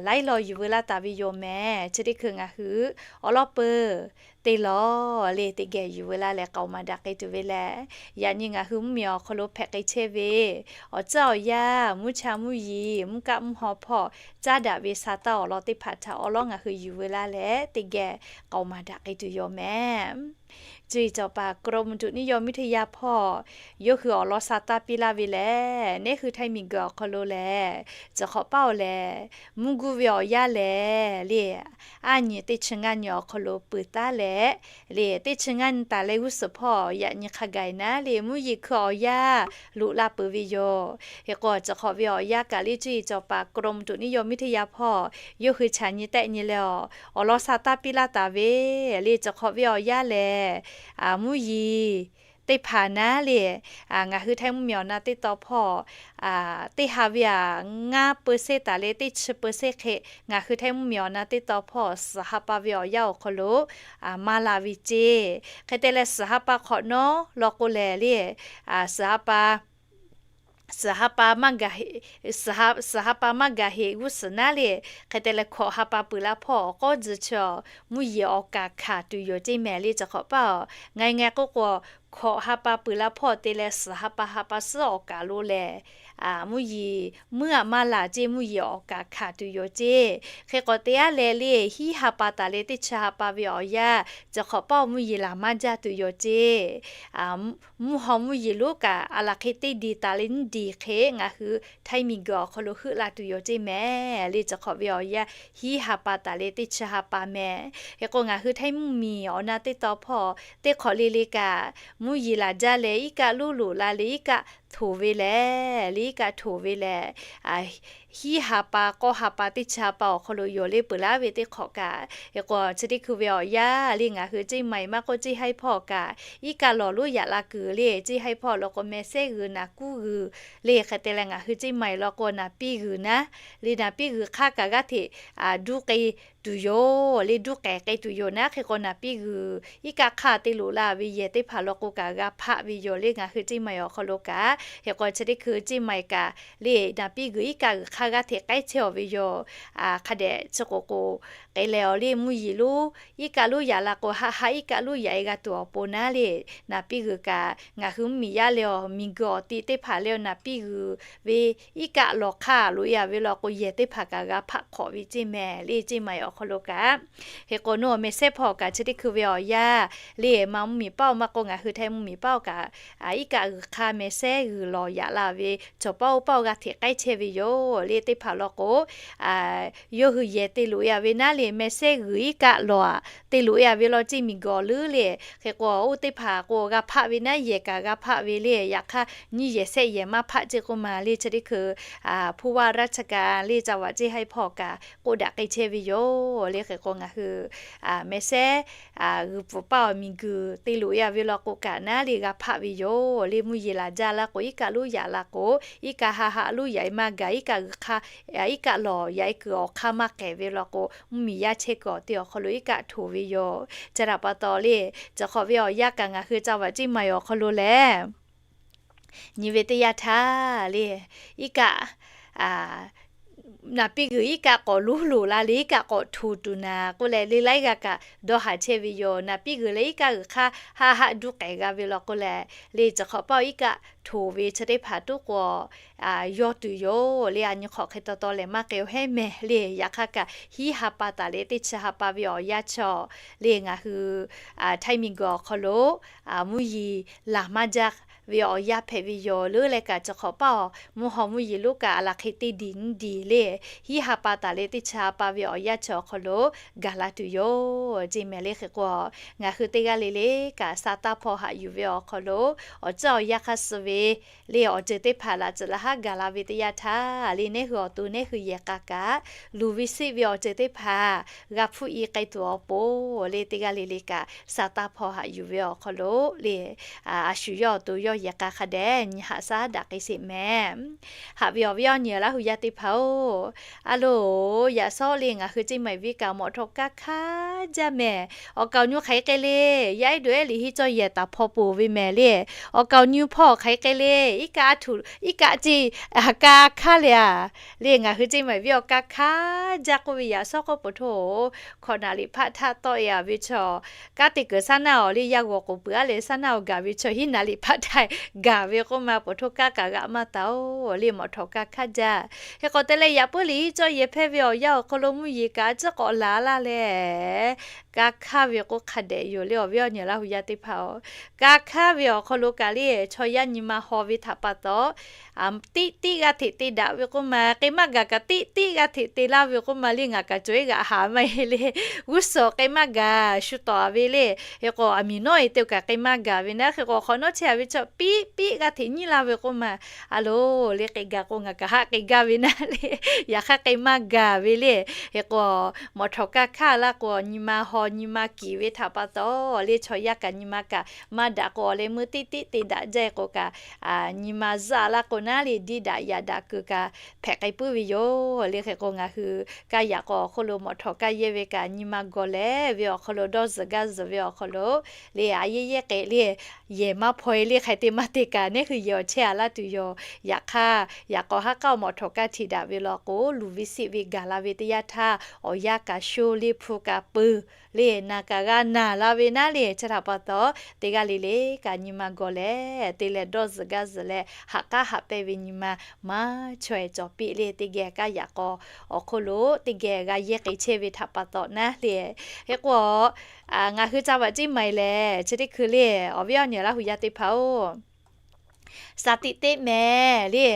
laiˉ law yuˬ veu laˇ taˍ ve yoˬ mehˍ. Chi teˇ hkui ngaˬ hui awˬ lawn peuˬ teˇ law le teˇ geh yuˬ veu laˇ leh k'aoˍ maˍ daꞈ k'ai tuˬ ve leh, yaꞈ nyi ngaˬ hui mvuhˇmiˬ awˬ hk'aw lo hpehꞈ k'ai chehˇ ve awˬ tcuhˉ awˬ yanˇ, mvuhˇ cha mvuhˇ yeˬ, mvuhˇ kaˆ mvuhˇ haw hpawˇ caˉ daꞈ ve sa taˇ awˬ lawn teˇ hpaˍ htaꞈ awˉ lawˉ ngaˬ hui yuˬ veu laˇ leh, teˇ geh k'aoˍ maˍ daꞈ k'ai tuˬ yoˬ mehˍ. Cuˇ yiˍ cawˬ paˍ กรมอุตุนิยมวิทยา hpawˇ yawˇ hui awˬ lawn sa taˇ piˇ laˇ ve lehˬ, neˉ hui Htaiˇ miˬguiˬ awˬ hk'aw lo lehˬ, cawˬ hk'awꞈ paˇ awˬ lehˬ, mvuhˇ guˇ ve awˬ yanˇ lehˬ le, aˉ nyi teˇ chi ngaˇ nyi awˬ hk'aw lo peuˬ taˉ leh, le teˇ chi ngaˇ nyi taˍ leh g'uˇ suhˍ hpawˇ yaꞈ nyi hk'a gaˬ naˉ le mvuhˇ yeˬ hkui awˬ yanˇ loꞈ la peuˬ ve yoˬ. Hk'e k'o, cawˬ hk'awꞈ ve awˬ yanˇ kaꞈ le cuˇ yiˍ cawˬ paˍ กรมอุตุนิยมวิทยา hpawˇ yawˇ hui chaꞈ nyi tehˆ nyi leh awˬ, awˬ lawn sa taˇ piˇ laˇ taˍ ve le cawˬ hk'awꞈ ve awˬ yanˇ lehˬ, mvuhˇ yeˬ teˇ hpaˍ naˉ le, ngaˬ hui Htaiˇ mvuhˇmiˬ awˬ na teˇ taw hpawˇ teˇ ha ve aꞈ ngaˇ เปอร์เซ็นต์ taˍ leh teˇ chi เปอร์เซ็นต์ hk'e ngaˬ hui Htaiˇ mvuhˇmiˬ awˬ na teˇ taw hpawˇ suhˍ ha pa ve awˬ yanˇ awˬ hk'aw lo maˇ la ve ceˇ. Hk'e te leh suhˍ ha pa hk'awꞈ nawˉ law k'o lehˬ le, suhˍ ha pa suhˍ ha pa maˇ gaˬ heꞈ g'uˇ suhˍ naˉ le, hk'e te leh hkawꞈ ha pa peuˬ la hpawˇ awˬ k'awˉ tcuh chi mvuhˇ yeˬ awˬ kaˍ hkanˍ tuˬ yoˬ ceˇ mehˍ le cawˬ hk'awꞈ paˇ awˬ. Ngaˬ ngaˬ k'oˆ k'o, hkawꞈ ha pa peuˬ la hpawˇ te leh suhˍ ha pa ha pa suhˉ awˬ kaˍ lo lehˬ, mvuhˇ yeˬ meuˇ aꞈ maˇ laˬ ceˇ, mvuhˇ yeˬ awˬ kaˍ hkanˍ tuˬ yoˬ ceˇ. Hk'e k'awꞈ te aˉ leh le hiˉ ha pa taˍ leh teˇ chi ha pa ve awˬ yanˇ cawˬ hk'awꞈ paˇ awˬ mvuhˇ yeˬ laˬ maˇ jaˇ tuˬ yoˬ ceˇ. Mvuhˇ haw mvuhˇ yeˬ lonˉ kaꞈ aˬ laˬ hk'e teˇ diˬ taˍ leh nyiˇ diˬ hk'e ngaˬ hui Htaiˇ miˬguiˬ awˬ hk'aw lo heuˆ la tuˬ yoˬ ceˇ mehˍ le cawˬ hk'awꞈ ve awˬ yanˇ hiˉ ha pa taˍ leh teˇ chi ha pa mehˍ. Hk'e k'o, ngaˬ hui Htaiˇ mvuhˇmiˬ awˬ na teˇ taw hpawˇ teˇ hk'awꞈ le le kaꞈ mvuhˇ yeˬ laˬ jaˇ leh iˉ kaˆ lonˉ loꞈ la leh iˉ kaˆ htoˍ ve lehˬ, le iˉ kaˆ htoˍ ve lehˬ, hiˉ ha pa k'awˇ ha pa teˇ chi ha pa awˬ hk'aw lo yonˍ le peuˬ laˇ ve teˇ hk'awꞈ kaꞈ. Hk'e k'o, chi teˇ hkui ve awˬ yanˇ le ngaˬ hui ceˇ maiˍ maˇ k'oˆ ceˇ haiˉ hpawˇ kaꞈ iˉ kaˆ lawˬ lonˉ yaꞈ la kuiˬ le ceˇ haiˉ hpawˇ law k'o meh sehˉ g'uiˬ naˍ kuˉ g'uiˬ le hk'e te leh ngaˬ hui ceˇ maiˍ law k'o naˍ piˇ g'uiˬ naˉ le naˍ piˇ g'uiˬ hk'aˇ kaꞈ g'aˇ hteꞈ duˇ k'ai tuˬ yoˬ le duˇ k'ehˍ k'ai tuˬ yoˬ naˉ. Hk'e k'o, naˍ piˇ g'uiˬ iˉ kaˆ hk'aˇ te loꞈ la ve yehˬ teˇ hpaˍ law k'o kaꞈ g'a hpaˆ ve yoˬ le ngaˬ hui ceˇ maiˍ awˬ hk'aw lo kaꞈ. Hk'e k'o, chi teˇ hkui ceˇ maiˍ kaꞈ le naˍ piˇ g'uiˬ iˉ kaˆ g'uiˬ hk'aˇ g'aˇ hteꞈ k'aiˉ chehˇ awˬ ve yoˬ. Hk'a dehꞈ chi k'oˍ k'o, k'ai leh awˬ le mvuhˇ yeˬ lonˉ iˉ kaˆ lonˉ yaꞈ la k'o haˆ haˆ iˉ kaˆ lonˉ yaꞈ e g'a tuˬ awˬ pon naˉ le, naˍ piˇ g'uiˬ kaꞈ ngaˬ hui mvuhˇmiˬ yaˇ leh awˬ miˬguiˬ awˬ ti teˇ hpaˍ leh awˬ naˍ piˇ g'uiˬ ve iˉ kaˆ lawˬ hk'aˇ loꞈ e a ve law k'o yehˬ teˇ hpaˍ kaꞈ g'a hpaˆ hk'awꞈ ve ceˇ mehˍ le ceˇ maiˍ awˬ hk'aw lo kaꞈ. Hk'e k'o, nawˬ meh sehˉ hpawˇ kaꞈ chi teˇ hkui ve awˬ yanˇ le maˇ mvuhˇmiˬ paˇ oˬ maˇ k'o ngaˬ hui Htaiˇ mvuhˇmiˬ paˇ oˬ kaꞈ iˉ kaˆ g'uiˬ hk'aˇ meh sehˉ g'uiˬ lawˬ yaꞈ la ve cawˬ paˇ oˬ paˇ oˬ g'aˇ hteꞈ k'aiˉ chehˇ ve yoˬ le teˇ hpaˍ law k'o yawˇ hui yehˬ te loꞈ e a ve naˉ le meh sehˉ g'uiˬ iˉ kaˆ lawˬ aꞈ te loꞈ e a ve law ceˇ miˬguiˬ awˬ leuˉ le. Hk'e k'o, oˇ teˇ hpaˍ k'o g'a hpaˆ ve naˉ yehˬ kaꞈ g'a hpaˆ ve le. Yaꞈ hk'aˇ nyiˇ yehˬ sehˆ yehˬ maˇ hpaˆ ceˇ k'oˆ ma le chi teˇ hkui ผู้ว่าราชการ le ca vaꞈ ceˇ haiˉ hpawˇ kaꞈ k'oˆ daꞈ k'ai chehˇ ve yoˬ le. Hk'e k'o, ngaˬ hui meh sehˉ g'uiˬ pfuhˍ paˇ awˬ miˬguiˬ te loꞈ e a ve law k'o kaꞈ naˉ le g'a hpaˆ ve yoˬ le. Mvuhˇ yeˬ laˬ jaˇ la k'o iˉ kaˆ lonˉ yaꞈ la k'o iˉ kaˆ haˆ haˆ lonˉ yaꞈ e maˇ gaˬ iˉ kaˆ g'uiˬ hk'aˇ iˉ kaˆ lawˬ yaꞈ e kuiˬ awˬ hk'aˇ maˇ k'ehˍ ve law k'o mvuhˇmiˬ yaˇ chehˇ kuiˬ awˬ te awˬ hk'aw lo iˉ kaˆ htoˍ ve yoˬ. Chi htaꞈ pa taw le, cawˬ hk'awꞈ ve awˬ yanˇ kaꞈ ngaˬ hui ca vaꞈ ceˇ maiˍ awˬ hk'aw lo lehˬ nyi ve teˇ yanˇ htaˇ le iˉ kaˆ naˍ piˇ g'uiˬ iˉ kaˆ k'awꞈ lonˉ loꞈ la le iˉ kaˆ k'awꞈ htoˍ tuˬ naˍ k'oˆ leh le laiˉ g'aˇ kaꞈ dawˇ haˍ chehˇ ve yoˬ. Naˍ piˇ g'uiˬ leh iˉ kaˆ g'uiˬ hk'aˇ haˆ haˆ duˇ k'ehˍ g'a ve law k'o lehˬ le cawˬ hk'awꞈ paˇ awˬ iˉ kaˆ htoˍ ve chi teˇ hpaˍ tuˉ k'o yawˇ tuˬ yoˬ le. A nyi hk'awꞈ hk'e taw taw lehˬ maˇ k'ai oˬ heˉ mehˍ le. Yaꞈ hk'aˇ kaꞈ hiˉ ha pa taˍ leh teˇ chi ha pa ve awˬ yanˇ chaw le ngaˬ hui Htaiˇ miˬguiˬ awˬ hk'aw lo mvuhˇ yeˬ laˬ maˇ jaˇ ve awˬ yanˇ hpehꞈ ve yoˬ. Leuˉ leh kaꞈ cawˬ hk'awꞈ paˇ awˬ mvuhˇ haw mvuhˇ yeˬ lonˉ kaꞈ aˬ laˬ hk'e teˇ diˬ nyiˇ diˬ le hiˉ ha pa taˍ leh teˇ chi ha pa ve awˬ yanˇ chaw awˬ hk'aw lo gaˬ la tuˬ yoˬ ceˇ mehˍ le. Hk'e k'o, ngaˬ hui teˇ g'aˇ le le kaꞈ sa taˇ hpawˇ haꞈ yuˬ ve awˬ hk'aw lo awˬ ceuˬ awˬ yanˇ hk'aˇ suh ve le awˬ ceuˬ teˇ hpaˍ laꞈ tcuhꞈ laꞈ haˉ gaˬ la ve teˇ yanˇ htaˇ le neˉ hui awˬ to neˉ hui yehˬ k'a kaꞈ luˬ ve seˆ ve awˬ ceuˬ teˇ hpaˍ g'a hpfuhˆ e k'ai tuˬ awˬ pon le teˇ g'aˇ le le kaꞈ sa taˇ hpawˇ haꞈ yuˬ ve awˬ hk'aw lo le a shu yawˇ awˬ to Yehˬ k'a hk'a dehꞈ nyi haꞈ shaˉ daꞈ k'ai sheˍ mehˍ. Haꞈ ve awˬ viˉ awˬ nyi Laˇ hu yaˇ teˇ hpaˍ-oˬ, a loˬ, yaꞈ sawˉ le ngaˬ hui Ceˇ maiˬ venˇ kaꞈ mawꞈ htawꞈ kaˇ hk'aˇ jaˇ mehˍ. Awˬ kaˍ awˬ nyu hk'aˬ hk'e k'ai le, yaˇ ehˉ dawˬ ehˉ liꞈ henˇ cawˇ yehˬ taˍ hpaw poˬ ve mehˍ le. Awˬ kaˍ awˬ nyu hpawˇ hk'aˬ hk'e k'ai le, iˉ kaˆ a htuꞈ iˉ kaˆ ceˇ, kaˇ hk'aˇ le a. Le ngaˬ hui Ceˇ maiˬ venˇ awˬ kaˇ hk'aˇ jaˇ k'oˆ ve yaꞈ sawˉ k'oˆ po htoˇ, hkawꞈ naˍ liꞈ hpaˆ htaˇ tawˆ e a ve chaw, kanˉ te kuiˬ saˉ naˇ awˬ le yaˇ g'awˬ k'oˍ peuˬ a leh saˉ naˇ awˬ gaˬ ve chaw hiˉ naˍ liꞈ hpaˆ htaˇ gaˬ ve k'oˆ ma po htoˇ kanˉ kaꞈ g'aꞈ maˇ taˍ-oˬ le, mawꞈ htawꞈ kaˇ hk'aˇ jaˇ. Hk'e k'awꞈ te leh yaꞈ puiˉ liꞈ henˇ cawˇ yehˬ hpehˇ ve awˬ yanˇ awˬ hk'aw lo mvuhˇ yeˬ kaꞈ a ciˉ k'awꞈ laˬ laˇ leh, kaˇ hk'aˇ ve k'oˆ hk'a dehꞈ yoˬ le awˬ viˉ awˬ nyi Laˇ hu yaˇ teˇ hpaˍ-oˬ. Kaˇ hk'aˇ ve awˬ hk'aw lo kaꞈ le chaw yaˇ nyi ma haw ve htaꞈ pa taw, tiˆ tiˆ g'aˇ hteꞈ te daꞈ ve k'oˆ ma, k'ai maˇ gaˬ kaꞈ tiˆ tiˆ g'aˇ hteꞈ te laˇ ve k'oˆ ma le ngaˬ kaꞈ cawˬ iˉ g'aꞈ haˍ maˇ heˆ le. G'uˇ suhˍ k'ai maˇ gaˬ shu tawˍ a ve le. Hk'e k'o aˬ miˍ nawˉ e te kaꞈ k'ai maˇ gaˬ ve naˉ, hk'e k'o awˬ hk'awꞈ nawˉ chehˇ a ve chaw piˆ piˆ g'aˇ hteꞈ nyiˉ laˇ ve k'oˆ ma, a loˬ le k'ai gaˬ k'o ngaˬ kaꞈ haˆ k'ai gaˇ ve naˉ le. Yaꞈ hk'aˇ k'ai maˇ gaˬ ve le. Hk'e k'o mawꞈ htawꞈ kaˇ hk'aˇ laˇ k'o nyi ma haw nyi ma kiˍ ve htaꞈ pa taw le chaw yaˇ kaꞈ nyi ma kaꞈ maˇ daꞈ k'o awˬ leh meuˇ tiˆ tiˆ te daꞈ jaˇ e k'o kaꞈ, nyi ma zuhˆ a laˇ k'o naˉ le diˇ daꞈ yaꞈ daꞈ kuiˬ kaꞈ hpehꞈ k'ai puiˉ ve yoˬ le. Hk'e k'o ngaˬ hui kaˇ yaꞈ k'aw awˬ hk'oˆ lo mawꞈ htawꞈ kaˇ yehˇ ve kaꞈ nyi ma gawˬ lehˬ ve awˬ hk'aw lo dawˇ zuhˬ gaˇ zuhˬ ve awˬ hk'aw lo le a yehˇ yehˇ k'ai le, yehˬ maˇ hpaw e le hk'aˬ hk'e te maˇ te kaꞈ neˉ hui yehˬ awˬ chehˇ a laˇ tuˬ yoˬ. Yaꞈ hk'aˇ yaꞈ k'aw haˉ k'aˉ mawꞈ htawꞈ kaˇ htiꞈ daꞈ ve law k'o luˬ ve siˆ ve gaˬ la ve teˇ yanˇ htaˇ awˬ yanˇ kaꞈ sho le hpu kaꞈ peuˬ le naˬ kaꞈ g'a naˬ la ve naˉ le. Chi htaꞈ pa taw teˇ g'aˇ le le kaꞈ nyi ma gawˬ leh te leh dawˇ zuhˬ gaˇ zuhˬ leh haꞈ k'aˉ haꞈ pehnˇ ve nyi ma maˇ chaweh cawˬ piˇ le. Teˇ geh kaˇ yaꞈ k'aw awˬ hk'oˆ lo teˇ geh g'a yehˇ k'ai chehˇ ve htaꞈ pa taw naˉ le. Hk'e k'o ngaˬ hui ca vaꞈ ceˇ maiˬ lehˬ chi teˇ hkui le awˬ viˉ awˬ nyi Laˇ hu yaˇ teˇ hpaˍ-oˬ, shaˍ tiꞈ teˇ mehˍ le,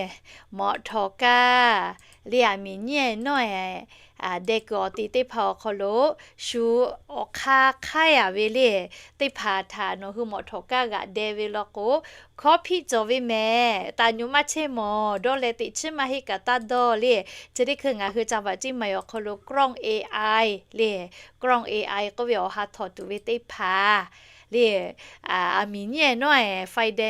mawꞈ htawꞈ kaˇ le aˬ miˍ nyiˉ e nawˉ e deh kuiˬ awˬ te teˇ hpaˍ awˬ hk'aw lo shu awˬ hk'aˇ hk'aiˉ a ve le teˇ hpaˍ htaꞈ nawˬ hui mawꞈ htawꞈ kaˇ g'aꞈ deh ve law k'o, hkawˇ hpiˆ cawˬ ve mehˍ. Taˍ nyoꞈ maˇ chehˇ mawˬ dawˇ leh teꞈ chiˉ maˇ heˆ kaꞈ taˇ dawˇ le. Chi teˇ hkui ngaˬ hui ca vaꞈ ceˇ maiˬ awˬ hk'aw lo กล้อง A I le, กล้อง A I k'oˆ ve awˬ ha htawnˍ tuˬ ve teˇ hpaˍ le, aˬ miˍ nyiˉ e nawˉ e faida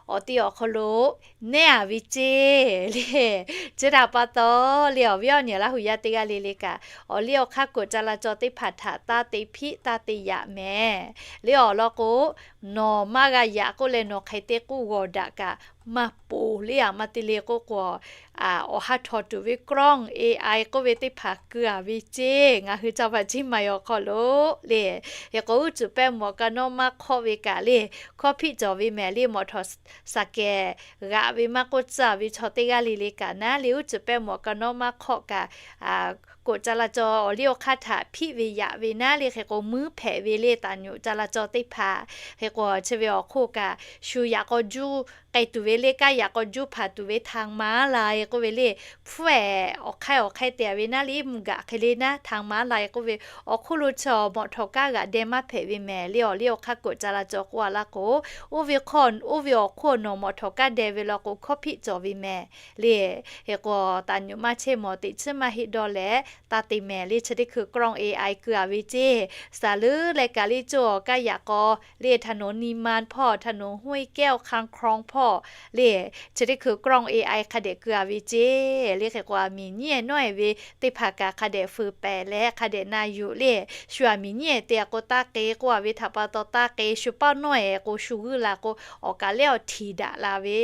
awˬ te awˬ hk'aw lo nehˉ a ve ceˇ le. Chi htaꞈ pa taw le awˬ viˉ awˬ nyi Laˇ hu yaˇ teˇ g'aˇ le le kaꞈ awˬ liˇ awˬ hk'aˇ กฎจราจร teˇ hpaˍ htaꞈ taˇ te hpiˆ taˇ te yaꞈ mehˍ. Le awˬ lawn k'o, nawˬ maˇ g'a yaꞈ k'oˆ leh nawˬ hk'aˬ hk'e te k'oˆ g'awˬ daꞈ kaꞈ maˇ poˬ le. Aˬ maˇ te le k'oˆ k'o, awˬ ha htawnˍ tuˬ ve กล้อง A I k'oˆ ve teˇ hpaˍ keu a ve ceˇ ngaˬ hui ca vaꞈ ceˇ maˬ awˬ hk'aw lo le. Hk'e k'o uˉ cuˬ pehˇ mawˬ ka nawˉ maˇ hk'awˆ ve kaꞈ le hkawˇ hpiˆ cawˬ ve mehˍ le. Mawꞈ htawꞈ shaˍ kehˍ g'aꞈ ve maˇ k'oˆ tcuh ve chaw teˇ g'aˇ le le kaꞈ naˉ le uˉ cuˬ pehˇ mawˬ ka nawˉ maˇ hk'awˆ kaꞈ กฎจราจร awˬ liˇ awˬ hk'aˇ htaꞈ hpiˆ ve yaꞈ ve naˉ le. Hk'e k'o muiˉ hpehꞈ ve le taˍ nyoꞈ จราจร teˇ hpaˍ. Hk'e k'o chi ve awˬ hk'oˆ kaꞈ shu yaꞈ k'aw juˇ k'ai tuˬ ve le kaˇ yaꞈ k'aw juˇ hpanˍ tuˬ ve ทางม้าลาย k'oˆ ve le, hpfuhˇ ehˍ awˬ hk'aiˉ awˬ hk'aiˉ te a ve naˉ le iˉ mvuhˇ gaꞈ hk'e le naˉ ทางม้าลาย k'oˆ ve awˬ hk'oˆ lo chi mawꞈ htawꞈ kaˇ g'aꞈ deh maˇ hpehꞈ ve mehˍ le. Awˬ liˇ awˬ hk'aˇ กฎจราจร k'oˆ a laˇ k'o, oˇ ve hk'aw oˇ ve awˬ hk'oˆ nawˬ mawꞈ htawꞈ kaˇ deh ve law k'o hkawˇ hpiˆ cawˬ ve mehˍ le. Hk'e k'o taˍ nyoꞈ maˇ chehˇ mawˬ teꞈ chiˉ maˇ heˆ dawˇ leh taˇ te mehˍ le. Chi teˇ hkui กล้อง A I keu a ve ceˇ. Saˍ leuˉ leh kaꞈ le coˇ awˬ kaˇ yaꞈ k'aw le ถนนนิมมาน hpawˇ ถนนห้วยแก้ว คลองคลอง hpawˇ le chi teˇ hkui กล้อง A I hk'a dehꞈ keu a ve ceˇ le. Hk'e k'o aˬ miˍ nyiˉ e nawˉ e ve teˇ hpaˍ kaꞈ hk'a dehꞈ fuiˍ pehˍ leh hk'a dehꞈ na yuˬ le. Shu aˬ miˍ nyiˉ e te a k'o taˇ k'e k'oˆ a ve htaꞈ pa taw taˇ k'e, shu paˆ nawˉ e k'o shu g'uiˇ la k'o awˬ kaˬ lehˉ awˬ htiˍ daꞈ la ve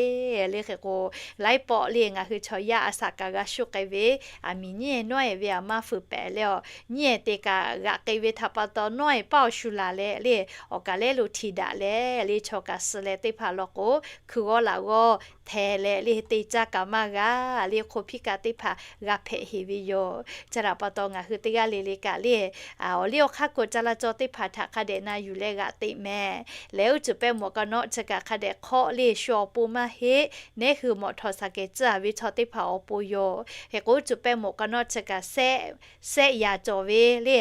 le. Hk'e k'o laiˉ pawˆ le ngaˬ hui chaw yaˇ a shaꞈ kaꞈ g'a shuˆ k'ai ve aˬ miˍ nyiˉ e nawˉ e ve aˬ maˇ fuiˍ pehˍ leh awˬ nyiˉ e te kaꞈ g'aꞈ k'e ve htaꞈ pa taw nawˉ e paˆ awˬ shu laˬ leh le awˬ kaˬ lehˉ lo htiˍ daꞈ leh le chaw kaꞈ suh leh teˇ hpaˍ law k'o hkui g'awˇ laꞈ g'awˇ hpehꞈ leh le te caˇ kaꞈ maˇ g'a le hk'o hpiˇ kaꞈ teˇ hpaˍ g'a hpehꞈ heˍ ve yoˬ. Chi htaꞈ pa taw ngaˬ hui teˇ g'aˇ le le kaꞈ le awˬ liˇ awˬ hk'aˇ กฎจราจร teˇ hpaˍ htaꞈ hk'a dehꞈ na yuˬ leh g'aꞈ teꞈ mehˍ. Leh uˉ cuˬ pehˇ mawˬ ka nawˉ chi kaꞈ hk'a dehꞈ hk'awˆ le shu awˬ pon maˇ heˆ. Neˉ hui mawꞈ htawꞈ shaˍ kehˍ tcuh a ve chaw teˇ hpaˍ awˬ pon yoˬ. Hk'e k'o uˉ cuˬ pehˇ mawˬ ka nawˉ chi kaꞈ shehˆ yaꞈ cawˬ ve le